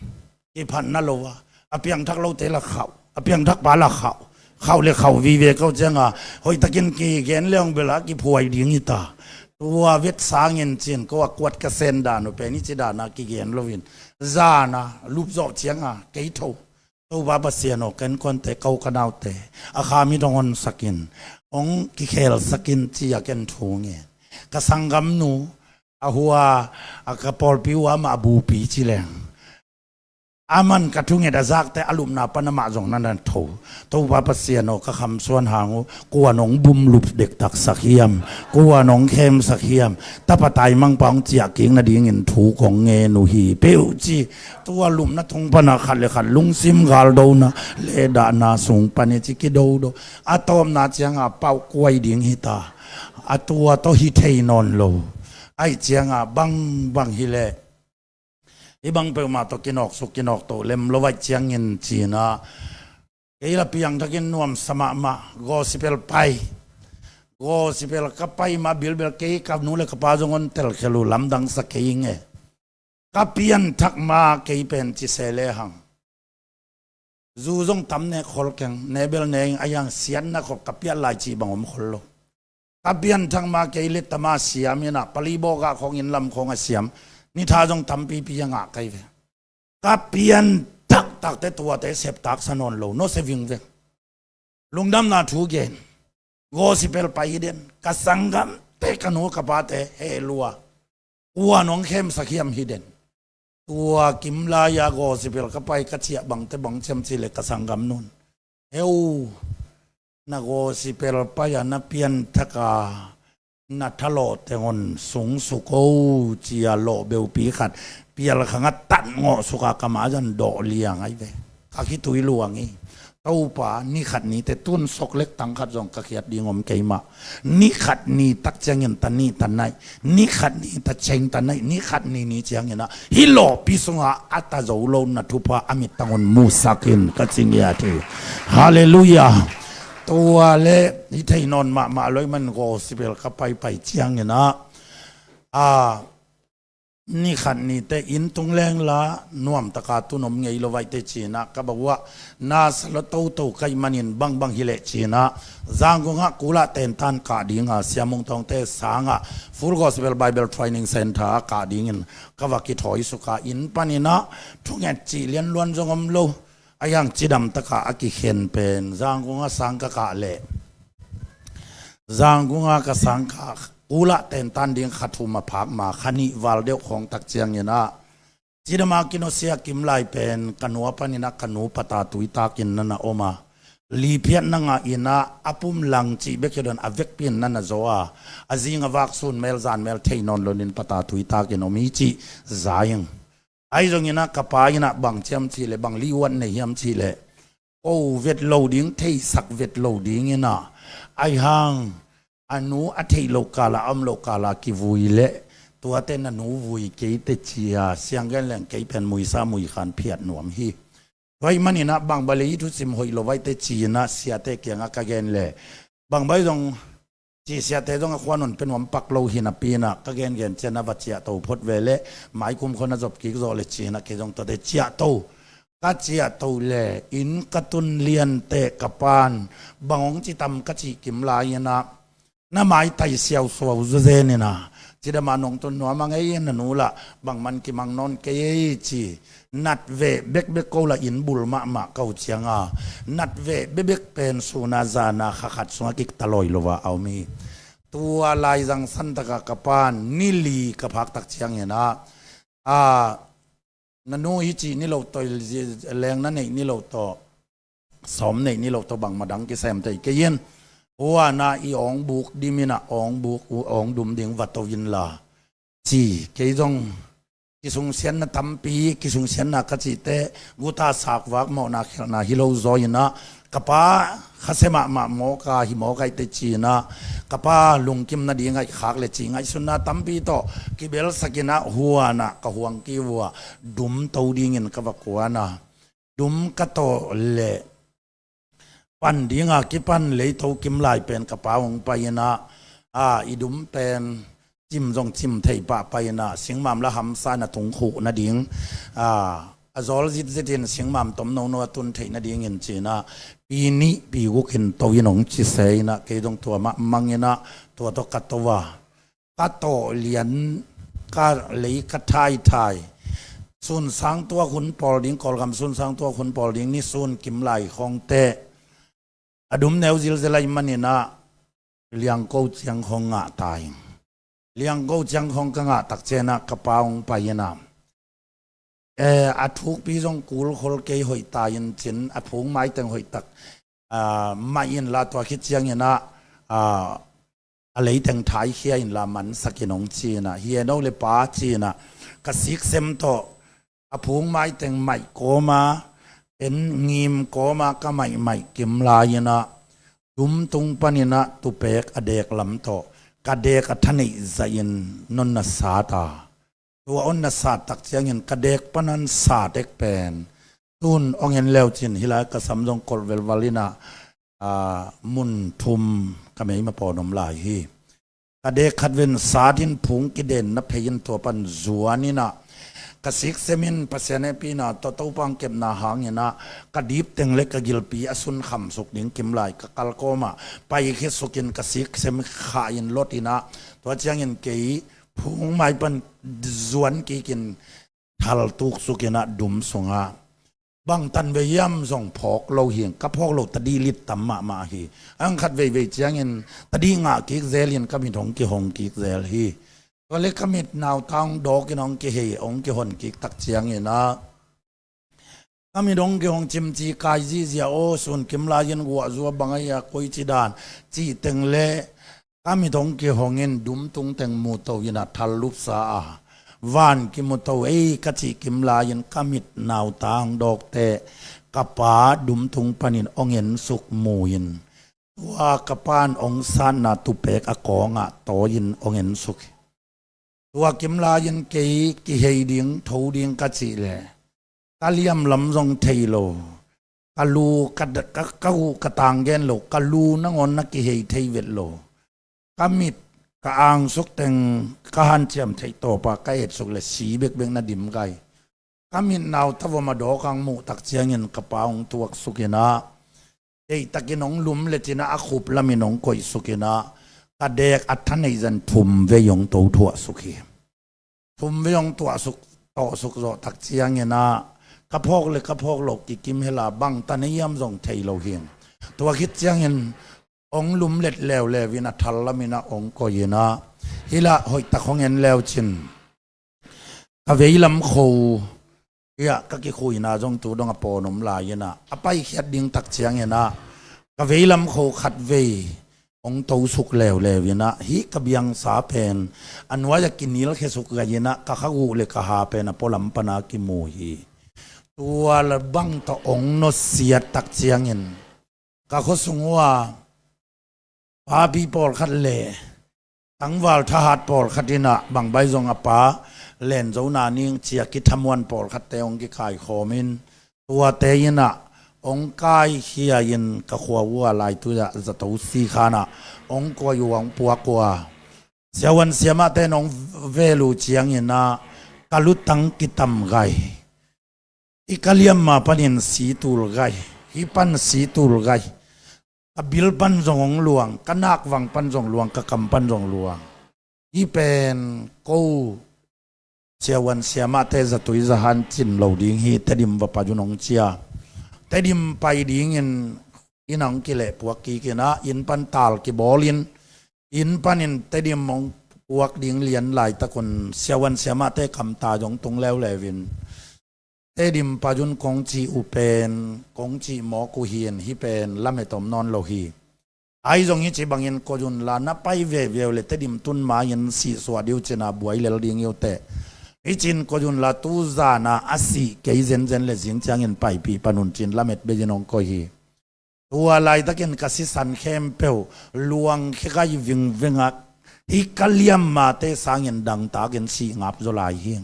kiphatna lo a, a piangthak lote la khauh, a piangthakpa la khauh, khauh le khauh vive ko cianga, hoihtakin kigen le hong bel a kiphuai ding hi ta. Tua vet sangin cin ko a kuat ka sen dan uh pen hi ci dana kigen loin, zana lupzawh cianga kei tho. Topa Pasian aw, ka innkuante, ko ka naute, a kha mi dong honsakin, hong kikhelsakin ci-a ken thu ngen. Ka sanggamnu, a hua, a ka pawlpi uh amah a bupi ci leng, aman ka thunget a zakte a lupna pan amah zong na na tho. Topa Pasian aw, ka khamsuan hang uh, kua nong bumlup dektaksak hiam, kua nong khemsak hiam, tapa taimangpa hong ciah kik nadingin thu kong ngen uh hi peuh ci. Tua lupna thung pana khat le khat lungsim galdona le dahna sung pani ci kidodo. A tawpna cianga pauh kuai ding hita. A tua tawh hi thei nawn lo. Aih cianga bangbang hileh, i bang peuhmah tawh kinawksuk kinawktoh lem lo vaih ciangin cinah, kei la piangthakin nuamsa mahmah, gospel pai, gospel ka pai mah bilbel kei ka nu le ka pa zong hon telkhel uh, lamdangsa kei nge. Ka pianthak ma kei pen cise lehang, zu zong tam nek khol keng, nebel ne ing, a iang siatna khop ka piat lai cih bang om khol lo. Ka pianthak ma kei le tama siam inah, pali bawkah khong inn lam khong a siam, nitha zong tampipi a ngah kai ve. Ka pianthak takte tuate septak sa nawn lo, no se vingveng. Lungdamna thu gen, gospel pai hi den, ka sanggamte, ka nu ka pate heh lua, kua nong khemsak hiam hi den. Tua kimlai-a gospel ka pai ka ciah bangte bang ciam cihleh ka sanggam nun, heu, na gospel pai-a na pianthak a na thalawh teng hon sungsu ko, cia lawh beupi khat pial khangah tatngawh suka ka ma zan dawh liang ai ve. Ka khitui luang hi. Topa, ni khat nite tun sok lek tang khat zong ka khiat ding om kei mah. Ni khat ni tak ciangin ta nih ta naih, ni khat ni ta ceng ta naih, ni khat ni ni cianginah hih lawhpi sungah a ta zo lo na thupha a mittang hon musak in ka ci ngiat hi. Halleluiah. Tua le hih thei nawn mahmah lo ih man gospel ka paipai cianginah, a, ni khat nite inn tung lengla nuamtaka tun om ngei lo vaihte cinah ka bauah nasa lo toto ka ih manin bangbang hileh cinah, Zangkungah kulah tentan kah dinga Sia Mung Thawngte sangah Full Gospel Bible Training Center ah kah dingin ka va kithawi suka, inn paninah thunget cih lianluan zong om lo. A iang cidamtaka a kikhen pen Zangkungah sang ka kah leh, Zangkungah ka sang kah, kulah tentan ding kha thum a phak ma kha nih val deuh khawng tak cianginah, cidama kinawsia kimlai pen ka nua paninah ka nu pata tuitakin nana om a, liphiat na ngah inah a pum lang cih bek hi don a vekpin nana zaw a, a zing a vak sun mel zan mel thei nawn lonin pata tuitakin om hi cih za ing. Ahi zonginah ka pa inah bang ciam cihleh, bang liuat nei hiam cihleh, ko vet lo ding, theisak vet lo dinginah, aihang a nu a theih loh kala a om loh kala kivui leh, tuate na nu vui kei te cia sianggen leng kei pen muisa muikhan phiat nuam hi. Tua ih maninah bang bale ih thusim hoih lo vaihte cinah siate kiangah ka gen leh, bang bai zong cih siate zong a khua nun pe nuam pak lo hi napi inah ka gengen cianah va ciahto phot ve leh, maikum khon a zop kik zawh le cinah kei zong tuate ciahto. Ka ciahto le inn ka tun lianteh ka pan, bang hong citam ka cih kimlai inah, na maitai siausuau zuzen inah, cidama nong tun nuam a ngei na nu lah bangman kimang nawn kei ei ci. Natveh bekbek ko lah inn bul mahmah ko cianga, natveh bekbek pen suna zana kha khat sungah kikta lawi lo a om hi. Tua laizang santaka ka pan ni li ka phaktak cianginah, a, na nu hi cih ni lo tawh, leng na neih ni lo tawh, sawm neih ni lo tawh bangmah dang kisem thei kei in. Huana i awng buk diminah awng buk, awng dum ding va to inla ci. Kei zong kisungsiatna tampi, kisungsiatna ka cihte guta sakvak mawhna khialhna hi lo zaw inah, ka pa khasia mahmah mawka hi mawk aihte cinah, ka pa lungkim nading aih khak le cih ngaihsunna tampi tawh kibelsak inah huanah ka huang kivuah dum to dingin ka va kuana. Dum ka tawh leh pan dinga kipan leito kimlai pen ka pa hong pai inah, a, i dum pen cim zong cim theih pahpah inah singmam la hamsa na tung khuh nading, a, a zawl zitzitin singmam tom nono a tun theih nadingin cinah pi nih pi gukin to in hong cise inah kei zong tua mah manginah tua tawh ka to a. Ka tawh lian, ka lei ka thaithai. Sunsang tuak hun pawl ding, Kawlgam sunsang tuak hun pawl ding ni sun kimlai khawngte a dum neu zilzel aih maninah liangko ciang khawng ngah ta ing. Liangko ciang khawng ka ngah tak cianah ka pa hong pai inah, eh, a thukpi zong kul khol kei hoih ta in cin, a phung maiteng hoih tak, ah, maih inla tua khit cianginah, ah, a leiteng thaikhia inla mansakin hong cinah, hi eno le pa cinah, ka siksem tawh a phung maiteng maih kawma, en ngim kawma ka maihmaih kimlai inah dum tung paninah tupek a dek lam tawh ka deek a thaneih zahin non na sat a, tua on na sat tak ciangin ka deek panan sat ek pen tun ong en leucin hilai ka sam zong kolh velval inah, aa, mun thum ka meima pawn om lai hi. Ka deek khat ven sat in phung kiden na phei in tua pan zuan inah ka siksem in Pasian hehpihna tawh Topa hong kepna hang inah ka dipteng le ka gilpi a sun khamsuk ding kimlai ka kalkawm ah paikhia sukin ka siksem khah in lot inah tua ciangin kei phung mai pan zuan kikin thaltuk suk inah dum sungah bang tan ve hiam zong phawk lo hi. Ka phawk lo tadih lit tam mahmah hi. Ang khat veivei ciangin tadih ngah kik zel in ka mit hong kihong kik zel hi. Tua le ka mit nautang dawk in hong kihei hong kihon kik tak ciangin ah ka mit hong kihong cimci kai zihziah aw, sun kimlai in guahzua bang ahi a koici dan cih teng le ka mit hong kihong in dum tung teng muto inah thal lupsa a van kimuto ei ka cih kimlai in ka mit nauta hong dawkte ka pa dum tung panin ong ensuk mu in tua ka pan ong satna tupek a kawngah tawi in ong ensuk hi. Tua kimlai in kei kihei ding tho ding ka cih le ka liam lam zong thei lo, ka lu ka, ka, ka uh ka tang gen lo, ka lu nangawn na kihei thei vet lo. Ka mit ka angsuk teng ka hanciam theih tawpa ka etsuk le si bekbek na dim gai. Ka mit nauta vom a dawk ang muh tak ciangin ka pa hong tuaksuk inah deihtakin hong lumlet inah a khup lamin hong koihsuk inah ka deek a thaneih zan thum vei hong to thuahsuk hi. Thum vei hong tuahsuk tawhsuk zawh tak ciangin ah ka phawk le ka phawk lo kikim hela bang tan hiam zong thei lo hi. Tua khit ciangin hong lumlet leuleu inah thal lam inah hong koih inah hilah hoihtak hong en leucin ka veilam kho hiah ka kikhuina zong tu dong a pawn om lai inah a paikhiat ding tak ciangin ah ka veilam kho khat vei hong tosuk leuleu inah hih ka biangsa pen a nuai a kinilkhesuk gai inah ka khaguh le ka ha pen a pualam pana kimu hi. Tua la bang tawh hong nusiat tak ciangin ka khuasung uh a papi pawlkhat le tangval thahat pawlkhat inah bangbai zong a pa len zo na ning cia kithamuan pawlkhatte hong kikaikhawm in tuate inah hong kaikhia in ka khua uh a laitu ah zato si khanah hong kuai uh a hong puak uh a siavuan siamahte in hong vel uh ciangin ah ka lutang kitam gai. I ka liamma panin si tul gai, hi pan si tul gai. Ka bil pan zong hong luang, ka nakvang pan zong luang, ka kam pan zong luang. Hi pen ko siavuan siamahte zatui zahan cin lo ding hi, Tedim va pai un hong cia. Tedim pai dingin inn hong kilehpuak kik inah inn pan tal kibawlin inn panin Tedim hong puak ding lian laitakun siavuan siamahte kamta zong tung leuleu in Tedim pai un kong cih uh pen kong cih mawk uh hi in hi pen lamet om nawn lo hi. Ahi zong hi ci bangin koih un la na pai veve uh le Tedim tun ma-in sihsuah dih uh cin a buai lel ding hi uh teh. Hi cin koih un la tu zan a a sih kei zenzen le zing ciangin paipih pan un cin lamet bei in hong koih hi. Tua laitakin ka sisan khempeuh luang khia gai vingveng ah hi ka liammate sangin dangtakin sih ngap zaw lai hi.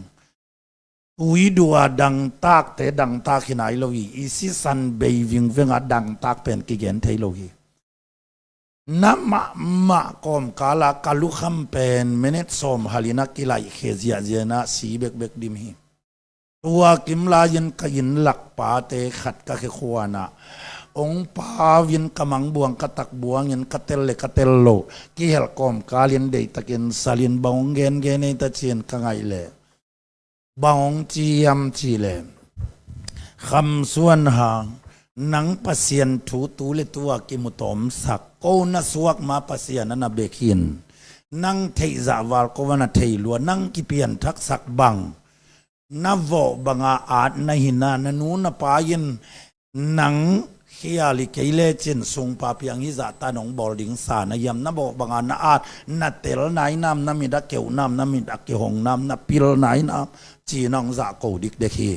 Tui dua dangtakte dangtak hi nai lo hi. I sisan bei vingveng ah dangtak pen kigen thei lo hi. Na mahmah kawmkal ah ka lukham pen minute sawm halin a kilaihkhia ziahziah in a si bekbek dim hi. Tua kim lai-in ka inn lakpate khat ka khekhuan ah hong pau in ka mangbuang ka takbuang in ka tel le ka tel loh kihelh kawmkal in deihtakin salin bang hong gengen ei ta ci-in ka ngaih leh bang hong ci hiam cih leh, Kham Suan Hang, nang Pasian thu tu le tu-a kimu tawmsak, ko na suak ma Pasian a na bek hi in, nang theihzah val ko a na thei lua, nang kipianthaksak bang, na vawh banga at na hi na, na nu na pa in nang khial hi kei lecin sungpa piang hizah tan hong bawl ding sa na hiam, na vawh banga na at, na tel nai nam, na mit a keuh nam, na mit a kihong nam, na pil nai nam, ci-in hong zahko dikdek hi.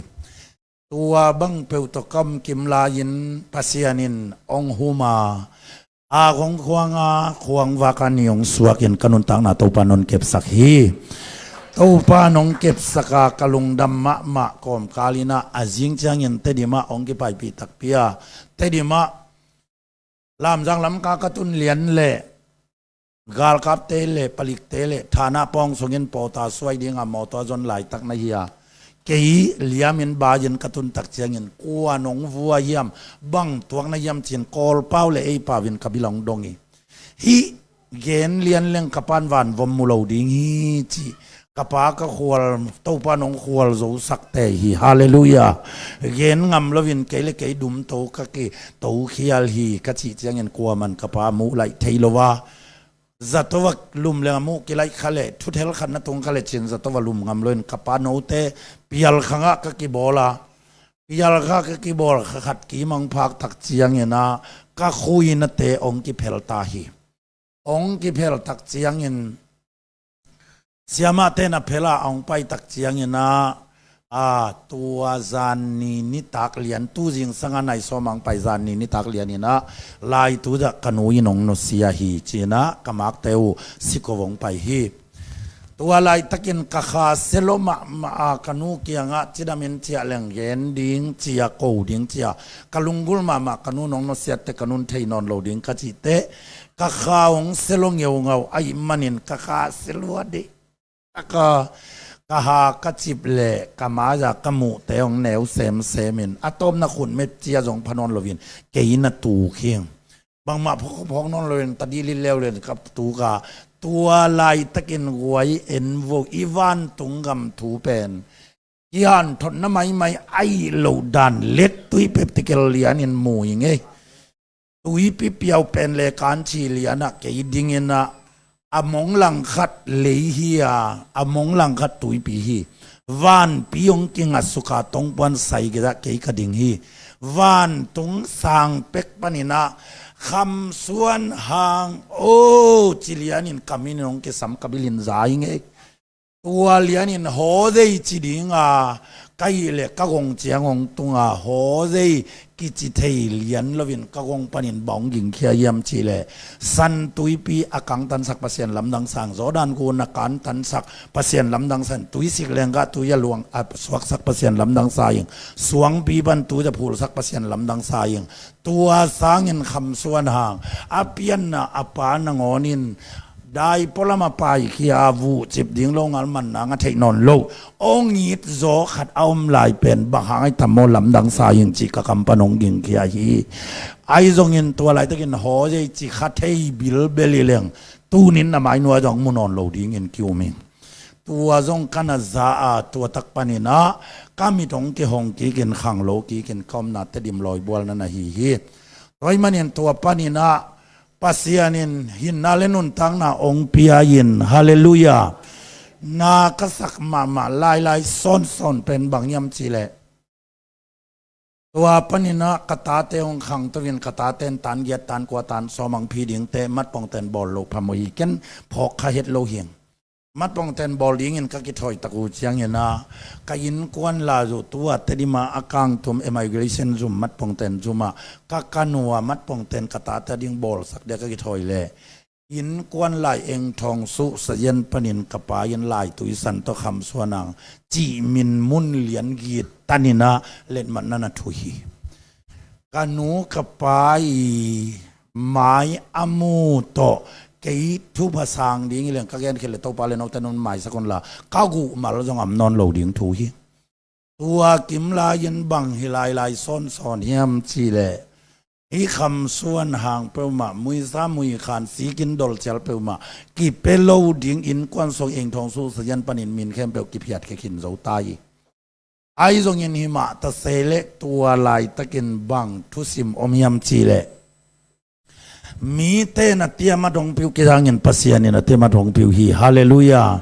Tua bang peuh tawh ka om kim lai-in Pasian in hong hum a, A kong khuanga khuang vaka ni hong suakin ka nuntakna Topa nong kepsak hi. Topa nong kepsaka ka lungdam mahmah kawmkal inah a zing ciangin Tedim ah hong kipaipih takpi a, Tedim ah Lamzang lamka ka tun lian leh galkapte le palikte le thana pawng sungin pawta suai dinga mawtaw zon laitak na hi a, kei liamin baiin ka tuntak ciangin kua nong vua hiam, bang tuak na hiam cin Kawlpau le eipau in ka bilong dong hi. Hih gen lian leng ka pan vanvom mu lo ding hi ci. Ka pa ka khual, Topa nong khual zo sakte hi. Halleluiah. Gen ngam loin kei le kei dumto ka kito khial hi ka cih ciangin kuaman ka pa muh laih thei lo a, zato va lum leng a muh kilaih kha le thuthel khat na tung kha le cin zato va lum ngam loin ka pa note pial khangah ka kibawl a, pial kha ka kibawl kha khat kimang phak tak ciangin ah ka khuinate hong kiphel ta hi. Hong kiphel tak ciangin siamahte na phel a hong pai tak ciangin ah, a, tua zan ni nitak lian, tu zingsanga nai sawm a hong pai zan ni nitak lian inah laitu zah ka nu in hong nusia hi ci-inah ka makte uh siko hong pai hi. Tua laitakin ka kha selo mahmah a ka nu kiangah cidamin ciah leng gen ding cia ko ding cia ka lunggulh mahmah ka nu nong nusiatte ka nun thei nawn lo ding ka cihte ka kha hong selo ngeungau ahih manin ka kha selo a deih taka ka ha ka cip le ka maiah ka muhte hong neu semsemin a tawpna khutmet cia zong pha nawn loin kei na tuk hi. Bangmah phawkphawk nawn loin tadih lin leuleu ka tuka tua laitakin guai en vo i vantung gam thu pen kihanthawnna maimai aih loh dan let tui peptikel lianin mu hi ngei. Tuipi piau pen le kanchi lianah kei dinginah a mong langkhat lei hi a, a mong langkhat tuipi hi. Vanpi hong kingatsuka tongpuan sai gizah kei ka ding hi. Vantung sang pek paninah khamsuan hang o ci lianin ka minin hong kisam ka bilin za hi ngei. Tua lianin hawzei ci dinga ka hih le ka gong ciang hong tunga hawzei kici thei lian loin ka gong panin bang hong gingkhia hiam cih le san tuipi a kangtansak Pasian lamdang sang, Jordan gun a kantansak Pasian lamdang sang, tuisik lenggah tui a luang a suaksak Pasian lamdang sa ing, suangpi pan tui a phulsak Pasian lamdang sa ing. Tua sangin khamsuan hang a pianna a pa nangawnin dai pualam a paikhia vuhcip ding lo ngal man nang a theih nawn lo hong it zaw khat a om lai pen bang hang ai tam maw lamdang sa ing cih ka kam pan hong gingkhia hi. Ahi zongin tua laitakin hawzei ci kha thei bilbel hi leng tunin na mainuai zong mu nawn lo dingin ki-um ing. Tua zong ka na za a tua tak paninah ka mit hong kihong kikin khang lo kikin ka omna Tedim lawibualna na hi hi. Tua ahih manin tua paninah Pasian in hinna le nuntakna hong pia in, halleluiah, na ka sak mahmah lailai sawnsawn pen bang hiam cih leh tua paninah ka tate hong khangto in ka tate in tan giat tan kua tan sawm hong phi dingte matpongten bawl loh phamawh hi, ken phawk kha het lo hing. Matpongten bawl dingin ka kithawi tak uh cianginah ka innkuan lai uh tua Tedim a a kangtum immigration zum matpongten zumah ka ka nu a matpongten ka tate a ding bawlsak dia ka kithawi leh innkuan lai Engthawng Suh Sazian panin ka pa in Laitui San tawh Kham Suan Hang cih min mun lian git taninah letmatna na thu hi. Ka nu ka pa i mai a mu tawh kei thupha sang ding hi leng ka genkhiat le Topa le note nong maisak unla ka guhmal zong am nawn lo ding thu hi. Tua kim lai-in bang hi lailai sawnsawn hiam cih leh hih Kham Suan Hang peuhmah, muisa muikhan sikin dolcial peuhmah kipia lo ding innkuan sung Engthawng Suh Sazian panin min khempeuh kiphiatkhia khin zo ta hi. Ahi zongin himah ta se leh tua laitakin bang thusim om hiam cih leh mite in a tiamat hong pia uh kizangin Pasian in a tiamat hong pia uh hi. Halleluiah.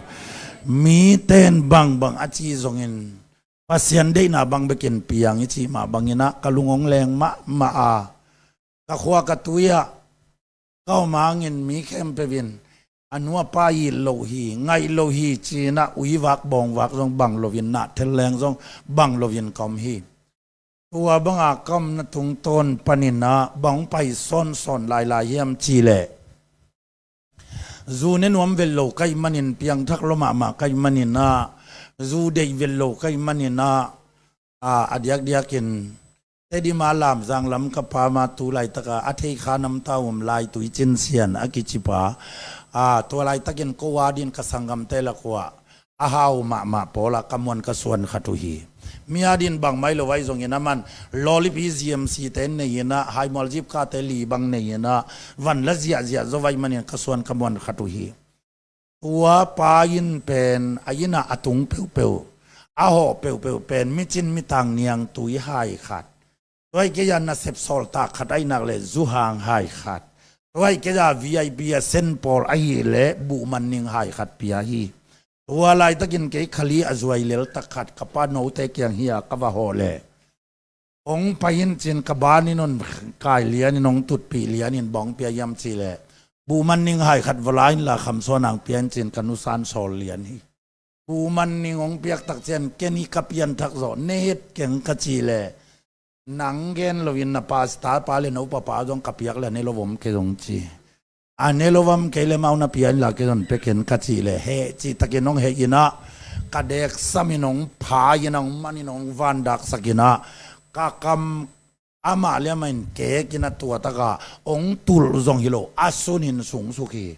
Mite in bangbang a ci zongin Pasian deihna bang bekin piang i cih mah banginah ka lung hong leng mahmah a, ka khua ka tui ah ka om hangin mi khempeuh in a nu a pa it loh hi, ngaih loh hi ci-inah uivak bawngvak zong bang loin, nahthel leng zong bang loin ka om hi. Tua banga ka omna tungtawn panin ah bang pai sawnsawn lailai hiam cih leh, zu ne nuam vet lo ka hih manin, piangthak lua mahmah ka hih manin ah, zu deih vet lo ka hih manin ah, a, a diakdiakin Tedim a Lamzang lam ka pam a, tu laitaka a Theikha namta um Laitui Cin Sian a kicipa, a, tua laitakin ko a din ka sanggamte lak uah a hau mahmah pawl ah ka muan ka suan khat uh hi. Mi a din bangmah hi lo ahi zongin, aman lawlip hi, G M C te nei in ah, haimual zipkate li bang nei in ah, van la ziahziah zo ahi manin ka suan ka muan khat uh hi. Tua pa in pen a inn ah a tung peuhpeuh, a hawh peuhpeuh pen micin mitang niangtui hai khat, tua ahih kei a nasep sawltak khat ahih nak leh zuhang hai khat, tua ahih kei a V I P a sen pawl ahih leh buhman ning hai khat pia hi. Tua laitakin kei khali a zuai leltak khat ka pa note kiang hi a ka va hawh leh, hong pai in cin, ka ban in hong kai lianin, hong tutpih lianin, bang pia hiam cih leh, buhman ning hai khat va la inla kham suan hang pia in cin, ka nusa'n sawl lian hi. Buhman ning hong piak tak ciang ken hi ka pianthak zawh, ne het keng ka cih leh, nang gen loin na pastor pa leh na upa pa zong ka piak leh a ne lo om kei zong ci. A ne lo om kei leh amau na pia inla kei zong pe ken ka cih leh, heh cih takin hong heh in ah, ka deksam in hong pha in ah, hong man in ah, hong vandaksak in ah, ka kam amah leh amah in kek in ah, tua tak ah hong tulh zong hi lo, a sun in sungsuk hi.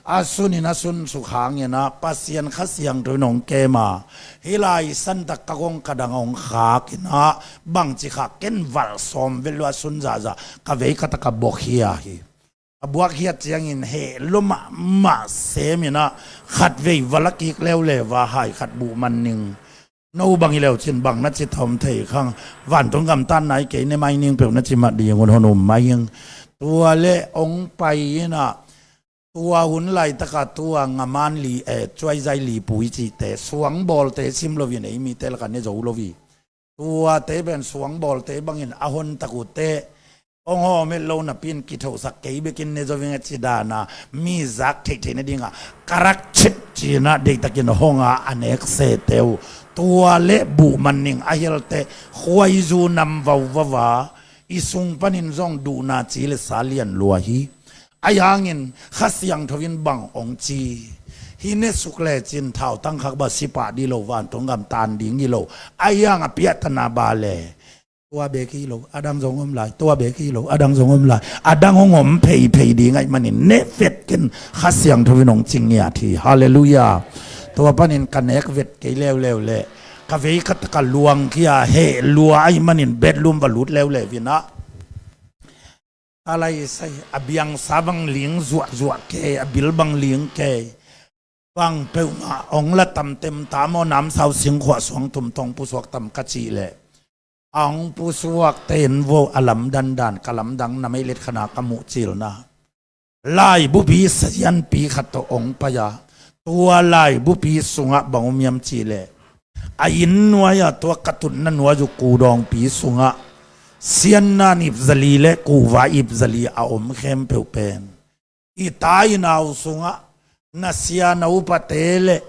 A sun in a sunsuk hangin ah Pasian Kha Siangtho in hong kem a, hih lai santak ka gong ka dang hong khak in ah, bangci khak, ken valh sawm vet lua, a sun zahzah ka vei ka tak ah buakkhia hi. A buakkhiat ciangin heh lua mahmah sem in ah, khatvei va la kik leuleu a, hai khat buhman ning. No bang hi leu cin bang na ci ta om thei khang, vantung gamtatna hi kei, ne mai ning peuh na ci mah ding un, hon um mai ing. Tua leh hong pai in ah, tua hun laitak ah tua Ngaman Li, eh, Cuaizai Li Pui cihte, suangbawlte sim loin ei mite lak ah ne zo lo hi. Tuate pen suangbawlte bangin a hon tak uh teh, hong hawm het lo napi in kithosak kei bekin ne zo veng a ci dan a, mi zak theihtheih nading a, karak cip ci in ah deihtakin hong a, a nek sete uh. Tua leh buhman ning a hel teh, khuaizu nam vauvau a, i sung panin zong duhna ci leh sa lian lua hi. Ahi hangin Kha Siangtho in bang hong ci, hih ne suk lecin thautang khak bang si pah ding lo, vantung gam tan ding hi lo. Ahi hang a piahtana bang leh, tua bek hi lo, a dang zong om lai, tua bek hi lo, a dang zong om lai, a dang hong om pheiphei ding ahih manin ne vet ken, Kha Siangtho in hong ci ngiat hi. Halleluiah. Tua panin ka nek vet kei leuleu leh, ka vei ka tak ah luang khia, heh lua ahih manin bedroom va lut leuleu in ah, a lai sai, a biangsa bang ling zuahzuah kei, a bil bang ling kei, bang peuhmah hong la tam tem ta maw, namsau singkhuah suang tum tawh hong pusuak tam ka cih leh, a hong pusuakte in vo a lamdang dan, ka lamdang na meilet khan a ka muh cilna, laibupi sazianpi khat tawh hong pai a, tua laibupi sungah bang om hiam cih leh, a inn nuai ah tua ka tutna nuai uh kudawngpi sungah sianna ip zali leh kuva ip zali a om khempeuh pen, i ta i nau sungah na sia na upate leh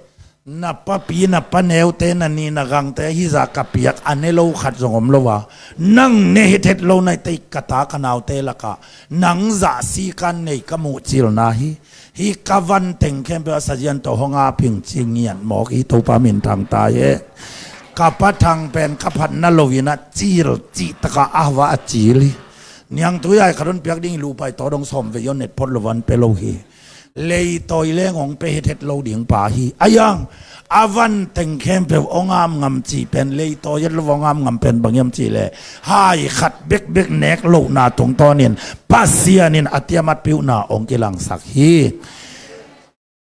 na papi na paneute, na ni na gangte, hih zah ka piak a ne lo khat zong om lo a, nang ne hethet lo na hi teh, ka ta ka naute lak ah nang zah si kan nei ka muh cilna hi. Hih ka van teng khempeuh a sazian tawh hong ap ing ci ngiat mawk hi, Topa minthang ta hen. Ka pa Thang pen ka phatna lo in ah cil cih tak ah a va a cil hi. Niangtui ai khat hon piak ding hi, lupai tawh dong sawmvei hon et phot lo, van pe lo hi. Leitawi leng hong pe hethet lo ding pa hi. Ahi hang a van teng khempeuh hong ap ngam cih pen, leitawi het lo hong ap ngam pen bang hiam cih leh, hai khat bekbek nek lohna tungtawnin Pasian in a tiamat piuhna hong kilangsak hi.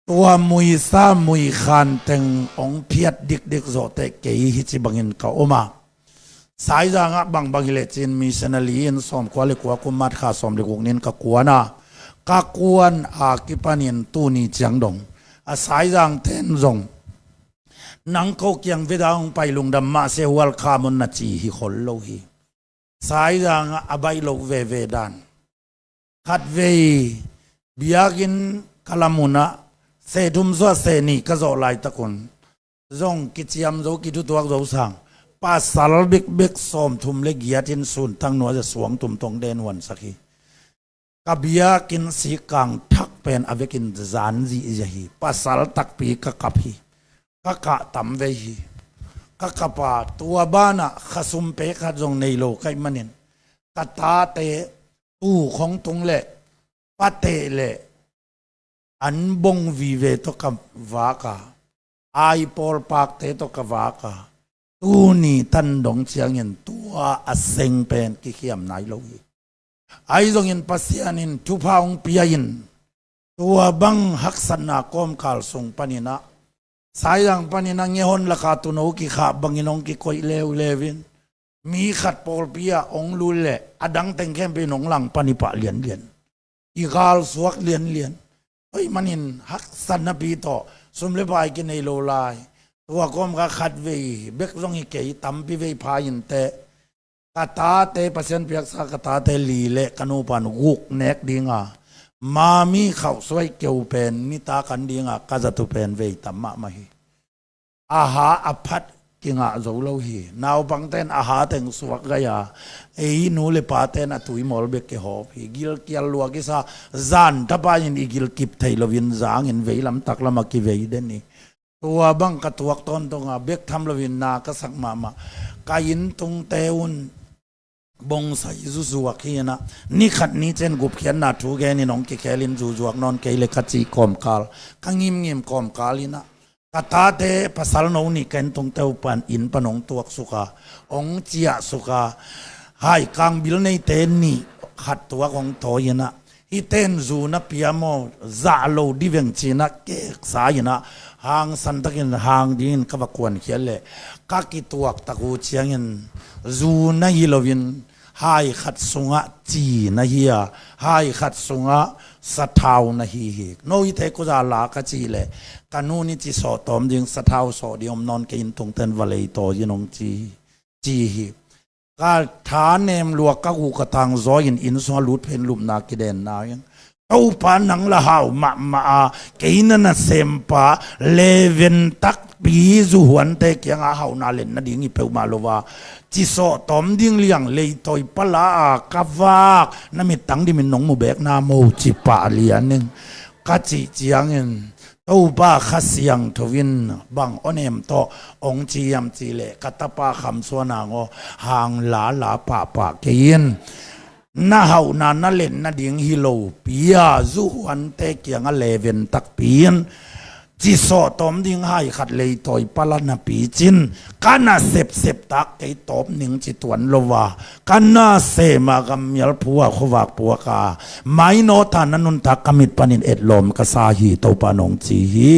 Tua muisa muikhan teng hong phiat dikdik zawh teh kei hih ci bangin ka om a, Saizang ah bangbang hi lecin missionary in sawmkua leh kua kum March kha sawm leh guk ni-in ka kuan a, ka kuan a kipanin tuni ciang dong a Saizang ten zong, nang ko kiang vet a hong pai lungdam mah se, welcome hon na ci hi khol lo hi. Saizang ah a baih loh veve dan. Khatvei biakinn ka lam un ah, seh thum suah seh nih ka zawh laitak un zong kiciam zo, kithutuak zo sang, Pasal bekbek sawmthum le giat in suntang nuai-a suangtum tawh hong den huansak hi. Ka biakinn sikkang thak pen a vekin zan zihziah hi. Pasal takpi ka kap hi. Ka kah tam vei hi. Ka kap a, tua banah khasum pek khat zong nei lo ka hih manin, ka tate tuu khong tung leh, pateh leh, an bong vive tawh ka vak a, ai pawlpakte tawh ka vak a, tuni tan dong ciangin tua a seng pen kikhiam nai lo hi. Ahi zongin Pasian in thupha hong pia in, tua bang haksatna kawmkal sung panin ah, Saizang panin ah ngehon laka tuuno kikhah bangin hong kikoih leuleu in, mi khat pawlpi ah hong lut leh a dang teng khempeuh in hong langpan hi pah lianlian. I galsuak lianlian. Tua ahih manin haksatna pi tawh sum le pai kinei lo lai. Tua kawmkal khat vei bek zong hi kei, tampi vei pha inteh. Ka tate, Pasian piaksa ka tate li le ka nupa in guk nek ding a, mami khauhsuai keu pen nitak an ding a ka zat uh pen vei tam mahmah hi. A ha a phat kingah zo lo hi. Naupangte in a ha teng suak gai a, ei nu le pate in a tui mawl bek kihawp hi. Gilkial lua kisa, zan tapa in i gilkip thei loin zangin veilam taklam ah kivei den hi. Tua bang ka tuak tawntung a, bek tham loin na ka sak mahmah. Ka inntungte un bongsai zuzuak hi in ah, ni khat ni ciang gupkhiatna thu genin hong kikhelin zuzuak nawn kei leh ka cih kawmkal, ka ngimngim kawmkal in ah, ka tate pasal no nih ka inntungte uh pan inn pan hong tuaksuk a, hong ciahsuk a, hai kangbil neite nih khat tuak hong tawi in ah, hihte in zu na pia maw, zah lo dih veng ci in ah keksa in ah, hangsan takin hang dingin ka va kuankhiat leh, ka kituak tak uh ciangin zu na hi loin, hai khat sungah ci na hi a, hai khat sungah sathau na hi hi. No hihte kua za la ka cih leh, ka nu nih ci sawh tawm ding, sathau sawh ding om nawn kei, inntungte in va leitawi in hong ci, ci hi. Ka thanem lua, ka gu ka tang zaw in inn sungah lut phein lupna kidenna in, Topa nang la hau mahmah a, kei na nasempa, leven takpi zuhuante kiangah hauhna len nading hi peuhmah lo a, ci sawh tawm ding liang leitawi pala a ka vak, na mittang dimin nong mu beek na maw, ci pah lian in ka cih ciangin, Topa Kha Siangtho in bang awnem tawh hong ci hiam cih leh, ka tapa Kham Suan Hang aw, hang lala pahpah kei in, na hauhna na len nading hi lopi a, zuhuante kiangah leven takpi in ci sawh tawm ding hai khat leitawi pala napi cin, ka nasepsep tak kei tawp ning ci tuan lo a, ka nasem a, gammial phu a, khuavak puak a, mainawt a na nuntak ka mit panin etlawm ka sa hi, Topa nong ci hi.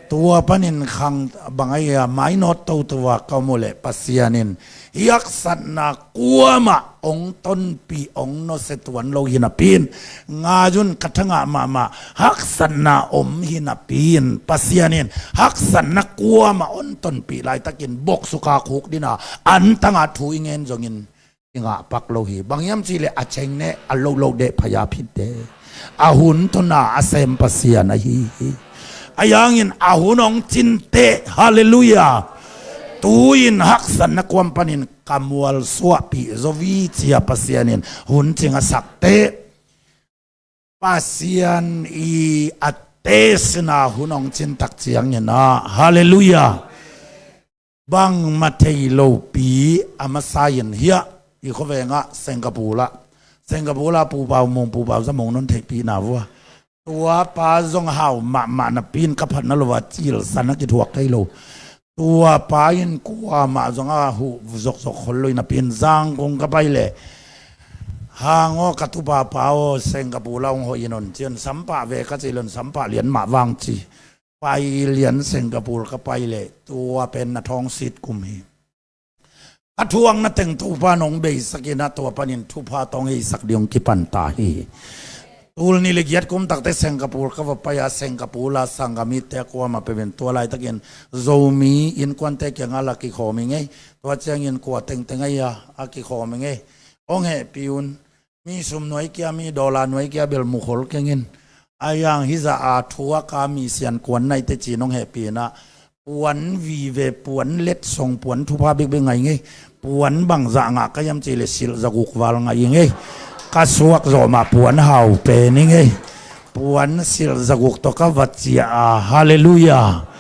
Tua panin khang bang ahi a, mainawt toto a ka om uh leh Pasian in hih haksatna kuamah hong tonpih, hong nusia tuan lo hi napi in, ngai un, ka thangah mahmah, haksatna om hi napi in, Pasian in haksatna kuamah hong tonpih laitakin boksuk a khuk ding a, an tangah thu i ngen zongin i ngah pak lo hi. Bang hiam cih leh a ceng ne a lo lo deh phaya phit deh. A hun tawh na a sem Pasian ahi hi. Ahi hangin a hun hong cin teh, halleluiah. Tu-in haksatna kuam panin ka mual suahpih zo hi ci a, Pasian in hun cing a sak teh, Pasian i a tesina hun hong cin tak ciangin ah, halleluiah, bangmah thei lopi a masa in hiah i khuaveng ah Singapore ah, Singapore ah Pu Pau Mung, Pu Pau Za Mung nong theihpih na vua. Tua pa zong hau mahmah napi in ka phatna lo a cilsan a kithuak kei lo. Tua pa in kuamah zong a huh zokzok khol lo hi napi in, Zangkong ka pai leh, Hang aw, ka tupa pa aw, Singapore ah hong hoih in, hong ci in, sampah ve ka cih leh, sampah lian mah vang ci. Pai lian, Singapore ka pai leh, tua pen na thawng sit kum hi. A thuakna teng Topa in hong beisak in ah, tua panin thupha tawh hong heisak ding hong kipan ta hi. Tul nih le giat kum tak teh Singapore ka va pai a, Singapore ah sanggamte kuamah peuh in tua laitakin Zomi innkuante kiangah la kikhawm ing ei. Tua ciangin kua tengteng ahi a, a kikhawm ing ei. Hong hehpih un. Mi sum nuai kia, mi dollar nuai kia bel mukhol keng in. Ahi hang hih zah a thuak a mi siankuan nai teh ci-in hong hehpih in ah, Puan vive, puan letsong, puan thupha bekbek ngai ngei. Puan bangzah ngah ka hiam cih leh silh zaguk val ngai ngei. Ka suak zawh mah puan hau pen hi ngei. Puan silh zaguk tawh ka va ciah a, halleluiah.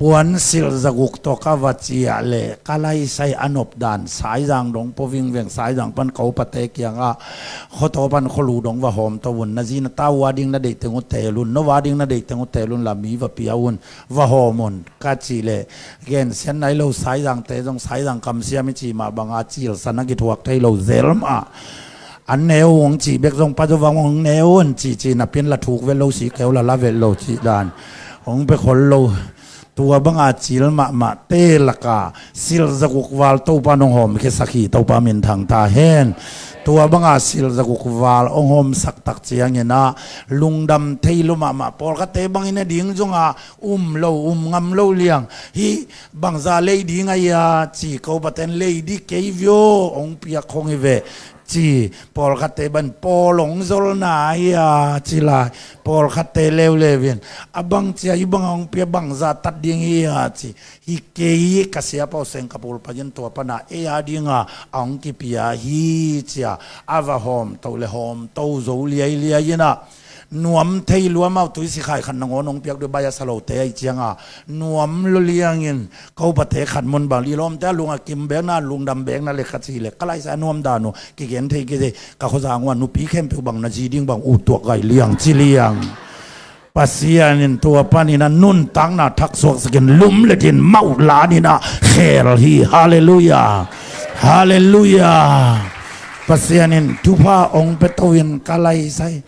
Puan silh zaguk tawh ka va ciah leh ka laisai a nopdan Saizang dong pua vingveng, Saizang pan ka upate kiangah, khuataw pan khualu dong va hawmto un, na zi na ta uh a ding na deih teng uh teel un, no uh a ding na deih teng uh teel un, la mi va pia un, va hawm un ka cih leh, gensiatna hi lo, Saizangte zong Saizang kamsiam i cih mah banga cilsan a kithuak thei lo zel mah. An ne uh hong cih bek zong pa zo vang hong ne uh hong cih cih napi-in la thuk vet lo, si keu la la vet lo cih dan hong pia khol lo. Tua banga cil mahmahte laka silh zaguk val Topa in hong hawmkhiasak hi, Topa min thang ta hen. Tua banga silh zaguk val hong hawmsak tak ciangin ah lungdam thei lua mahmah, pawlkhatte bangin a ding zong a um lo, um ngam lo liang. Hih bangzah lei ding a hia ci, ka upaten lei ding kei via, hong piak khong hi ve ci, pawlkhatte bang pawl hong zolna a hia ci lai, pawlkhatte leuleu in a bang ci a, hih bang hong pia, bangzah tat ding hi a ci. Hi kei, ka siapa uh Singapore pai-in tua pana ei a dinga a hong kipia hi ci a, a va hawmto leh hawmto zo liailiai in ah, nuam thei lua, amau tuisi khai khat nangawn hong piak ding, bai a sa lote ahih cianga nuam lua liangin, ka upate khat mun bang, lilawmte a lung a kim bekna, lungdam bekna leh ka cih leh ka laisai a nuam dan uh kigen thei kei, ka khuazang uh a nupi khempeuh bang na zi ding bang ut tuak gai liang ci liang. Pasian in tua panin a nuntakna thak suaksakin lum leh din mauh la-in ah khel hi. Halleluiah. Halleluiah. Pasian in thupha hong pia to in ka laisai.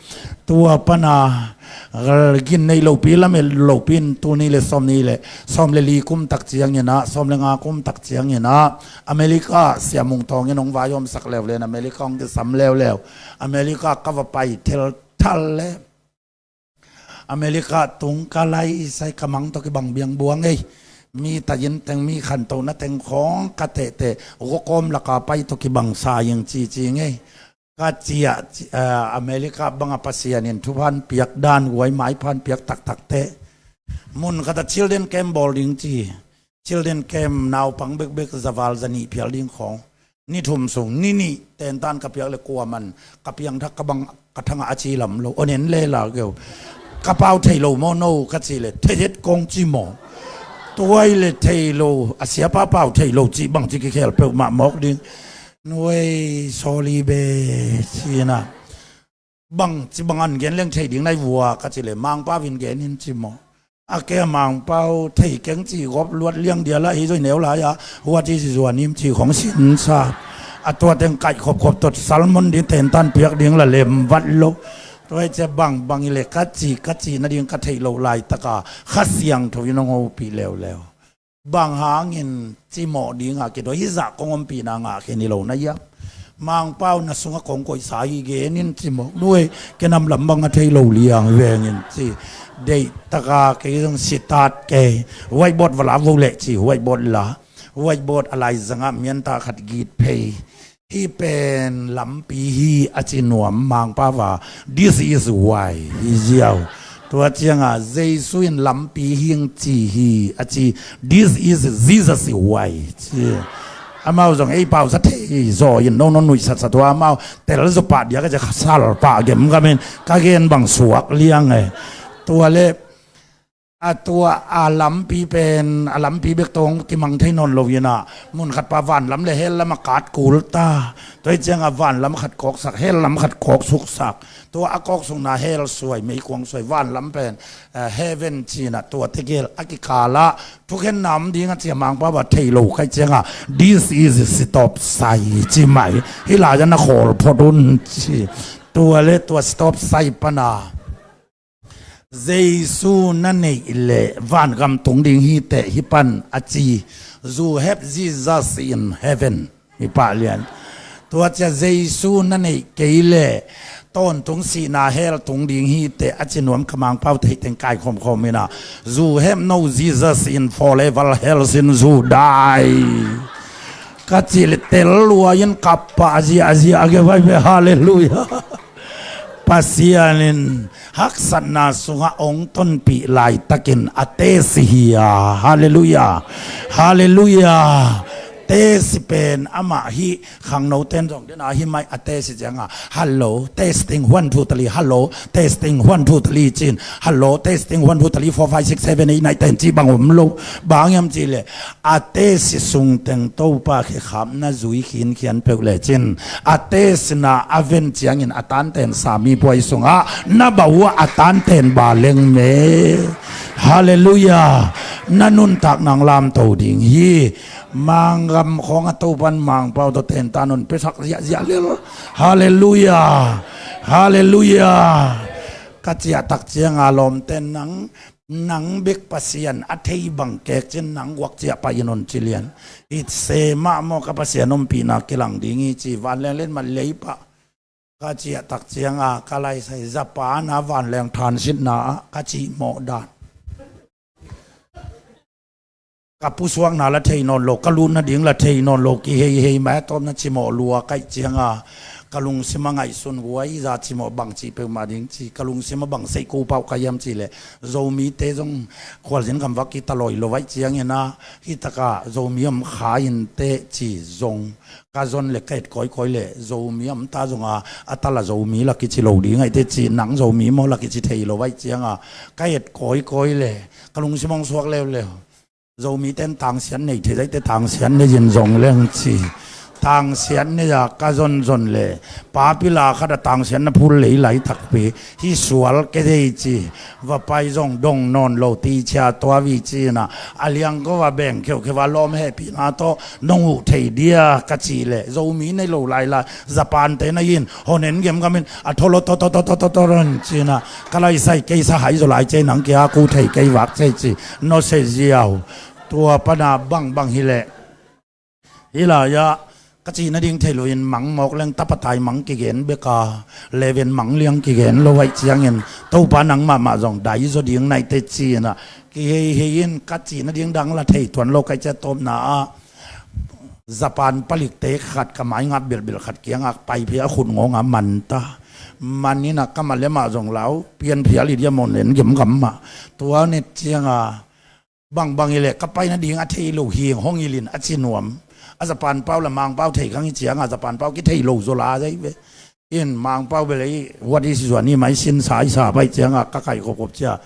Tua pana gin nei lopi, lamet lopi in tuni leh sawm ni leh sawm leh li kum tak ciangin ah, sawm leh nga kum tak ciangin ah, America Sia Mung Thawng in hong vaihawmsak leuleu in, America hong kisam leuleu. America ka va pai thelthal leh America tung ka laisai, ka mang tawh kibang biangbuang ei. Mi tai-in teng, mi khantohna teng khawng ka tehteh, gawkawm laka pai tawh kibang sa ing cici ngei. Ka ciah, eh, America banga Pasian in thupha hong piak dan, huai maipha hong piak taktakte. Mun khat ah children camp bawl ding ci. Children camp naupang bekbek za val za nih phial ding khawng. Ni thum sung, ni nih tentan ka piak leh kuaman ka piangthak, ka bang ka thangah a ci lam lo, hong en le la keu. Ka pau thei lo maw no ka cih leh, thei het kong ci maw. Tua hi leh thei lo, a siapa pau thei lo cih bangci kikhel peuhmah mawk ding. Nuai, sorry be, ci-in ah. Bangci bang an gen leng thei ding na hi uh a ka cih leh, Mangpau in gen in ci maw. A kei a Mangpau thei keng ci, gawp luat liang dia lah hi zaw, neu lai-a, what is zuanim ci khong sinsa. A tua teng kaih khopkhop tawh salmon ding tentan piak ding lah lem vat lo. Tua hi ciah bangbang hi leh ka cih, ka cih nading ka theih loh laitaka Kha Siangtho in hong hopih leuleu. Bang hangin cimawh dinga kidawh, hih zah kong ompihna ngah khin hi lo na hiam? Mangpau na sungah kong koihsa hi gen in cimawh. Nuai, ken a lam bang a thei lo liang veng in ci. Deihtaka kei zong sitat kei. Whiteboard va la vo leh ci, whiteboard la. Whiteboard a laizangah mianta khat git phei. Hih pen lampi hi a ci nuam Mangpau a, this is way hi ziau. Tua cianga Jesu in lampi hi ing ci hi a ci, this is Jesus' way ci. Amau zong ei pausa thei zaw in, no no nuihsatsa tua amau tel zaw pah dia ka ci, sal pah gemgam in ka gen bang suak liang e. Tua leh a tua a lampi pen, a lampi bek tawh kimang thei nawn lo inah, mun khat pa vanlam le hell lam a kat kul ta. Tua hi ciangah vanlam khat kawksak, hell lam khat kawksuksak. Tua a kawksukna hell suai, meikuang suai, vanlam pen, eh, heaven cinah tua tegel a kikalah thukhenna om ding a ci a Mangpau a thei lo ka hih ciangah, this is stop sign ci mai. Hih lai-ah na khawl phot un ci. Tua le tua stop sign pana Jesu na neih leh vangam tung ding hi teh hih pan a ci. You have Jesus in heaven. Hih pah lian. Tua ciah Jesu na neih kei leh tawntung sihna hell tung ding hi teh a ci nuam ka Mangpau theih teng kai khawmkhawm inah. You have no Jesus in forever hell sin you die. Ka cih leh tel lua in kap pah a zia a zia a ge vai ve, halleluiah. Pasian in haksatna sungah ong tonpih laitakin a tesi hi a. Halleluiah. Halleluiah. Tesi pen amah hi. Khangno ten zong dena hi mai a tesi cianga, "Hello, testing, one, two, three, hello, testing, one, two, three," cin, "Hello, testing, one, two, three, four, five, six, seven, eight, nine, ten," ci bang om lo. Bang hiam cih leh a tesi sungteng Topa khekhap na zui khinkhian peuh lecin a tesina a ven ciangin a tanten sami puai sungah na bau ah a tanten ba leng me. Halleluiah. Na nuntak nang lamto ding hi. Manggam khawng a Topan Mangpau tawh tentan un pesak ziahziah lel. Halleluiah. Halleluiah. Ka ciahtak cianga lawmten nang, nang bek Pasian a thei bang kek cin nang guak ciah pai in un ci lian. I se mah maw ka Pasian ompihna kilang ding hi ci vanleng len man lei pah. Ka ciahtak cianga ka laisai Japan a vanleng thansitna ah ka cihmawh dan. Ka pusuakna la thei nawn lo, ka lut nading la thei nawn lo, kiheihei mai a tawpna cimawh lua kaih cianga ka lungsim a ngaihsun huai za cimawh bang cih peuhmah ding ci, ka lungsim a bang seih ko pauh ka hiam cih leh Zomite zong khualzin kam vak kita loi lo vaih ciangin a, hitakah Zomi om kha inteh ci zong ka zon le ka et kawikawi le Zomi a omta zonga a tala Zomi la kici lo ding aite ci, nang Zomi maw la kici thei lo vaih cianga ka et kawikawi le ka lungsim hong suak leuleu. Zomi ten tangsian nei thei zaite tangsian nei in zong leng ci. Tangsian nei a ka zonzon le papila khat a tangsian na phul lei laitakpi hi sual ke dei ci. Va pai zong dong nawn lo ti cia tua vi cina a liang ko va beng kheukheu va lawm hehpihna tawh nong uh thei dia ka cih leh Zomi nei lo lailai Japan te na in honen gemgamin a tholo to to to to to to ron cina ka laisai keisa hai zo lai cei nang kia ku thei kei vak cei ci no se ziau. Tua pana bangbang hileh hilai-ah ka cih nading thei loin mang mawk leng tapatai mang kigen beka leven mang liang kigen lo aih ciangin Topa nang mahmah zong dai zaw ding naite cina kiheihei in ka cih nading dang la thei tuan lo kai cia tawpna ah Japan palikte khat ka maingap bilbil khat kiangah paiphia a khut ngawnga manta manina ka male mah zong lau pianphial i dia mawn len gemgam mah tua net cianga bangbang ileh ka pai nading a thei lo hi hong ilin a ci nuam. A Japan pau la Mangpau thei kang i cianga Japan pau kithei lo zaw la zai ve. In Mangpau bel ei what is zuan i mai sin sa i sa pai cianga ka kai khopkhop cia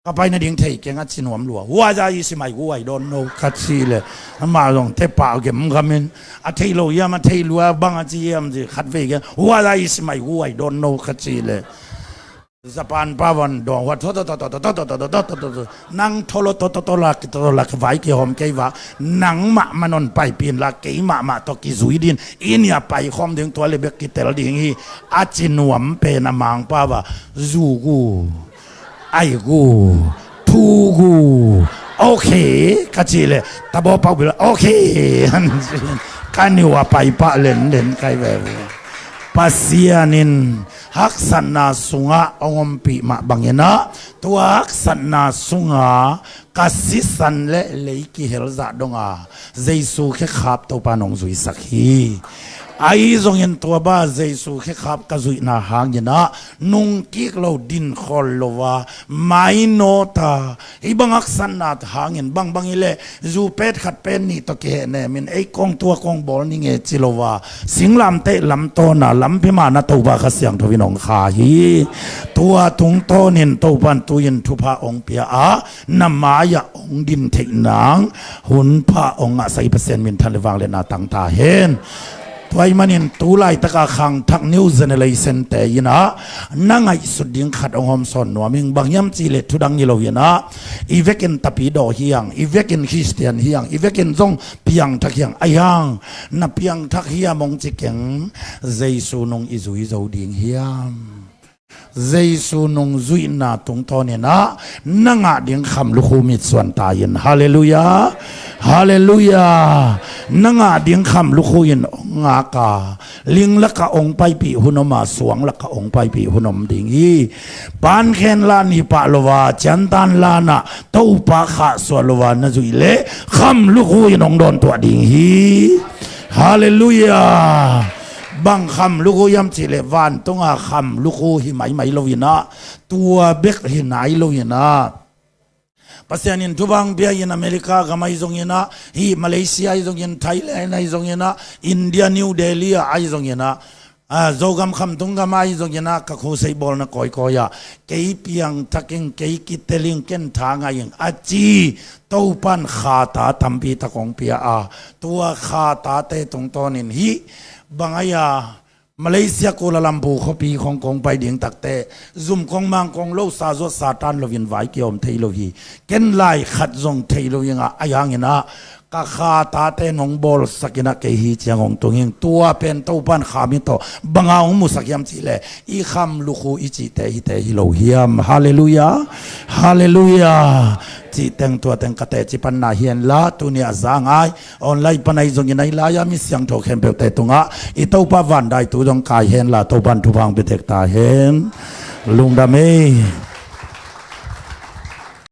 ka pai nading thei keng a ci nuam lua. Huaza i si mai hu I don't know ka ci le ama zong te pah gemgamin a thei lo hiam a thei lua bang a ci hiam ci khat vei keng huaza i si mai hu I don't know ka ci le. Japan pavan dong hua tho tho tho tho tho tho tho tho tho tho tho tho nang tho lo tho tho tho la ki tho la ki vai ki hom kei va nang mah manon pai pin la kei mah mah to ki zui din inia pai khom ding tua le bek ki tel ding hi. A ci nuam pen a Mangpau va zu gu ai gu thu gu ok ka ci le tabo pau bil ok ka niu a pai pah len len kai ve. Pasian in haksatna sungah ong ompih mah banginah tua haksatna sunga ka sisan le lei kihel zah donga Jesu khekhap Topa nong zuisak hi. Ahi zongin tua ba Jesu khekhap ka zuihna hanginah nungkik lo dinkhol lo a mainawta hih bang haksatna hangin bangbang hileh zu pet khat pen nih tawh kihehnemin ei kong tua kong bawl ni nge ci lo a singlamteh lamtawna lampi mana Topa Kha Siangtho in hong kha hi. Tua tungtawnin Topan tuin thupha hong pia a na mai-ah hong din theih nang hun pha hong ngahsak i Pasian minthan le vangliatna tang ta hen. Tua ahih manin tu laitaka khangthak new generation te inah na ngaihsut ding khat hong hawmsawn nuam ing bang hiam cihleh thudang hi lo inah i vekin tapidaw hiang i vekin Khristian hiang i vekin zong piangthak hiang a hiang na piangthak hiam hong ci keng Jesu nung i zui zo ding hiam? Jesu nung zuihna tungtawninah na ngah ding kham lukhu mitsuan ta in. Halleluiah. Halleluiah. Na ngah ding kham lukhu in hong ngaka ling laka hong paipih hun om a suang laka hong paipih hun om ding hi. Pankhen lan hi pah lo a ciantan lanah Topa khahsuah lo a na zuih leh kham lukhu in hong dawntuah ding hi. Halleluiah. Bang kham lukhu hiam cihleh vantunga kham lukhu hi maimai lo inah, tua bek hi nai lo inah, Pasian in thupha hong pia in America gam ahi zong inah, hih Malaysia ahi zongin, Thailand ahi zong inah, India New Delhi ah ahi zong inah, ah, Zogam khamtung gam ahi zong inah, ka khusei bawlna kawikawi ah kei piangthak ing, kei kitel ing, ken tha ngai ing a ci Topan khata tampi tak hong pia a, tua khatate tungtawnin hih bang ahi a Malaysia Kuala Lumpur khuapi khong kong pai ding takte, zum kong mang kong lo sa zuat Satan loin vai kiawm thei lo hi. Ken lai khat zong thei lo hi ngah ahi hanginah, ka khatate nong bawlsak inah kei hi ciang hong tung hing. Tua pen Topan kham hi tawh banga hong musak hiam cihleh, i kham lukhu i cihte hite hi lo hiam? Halleluiah. Halleluiah. Cih teng tua teng ka teci panna hi henla, tuni a za ngai online pan ahi zongin, ahi lai-a mi siangtho khempeuhte tungah i Topa vandaite zong kai henla, Topan thupha hong pia tek ta hen. Lungdam ei.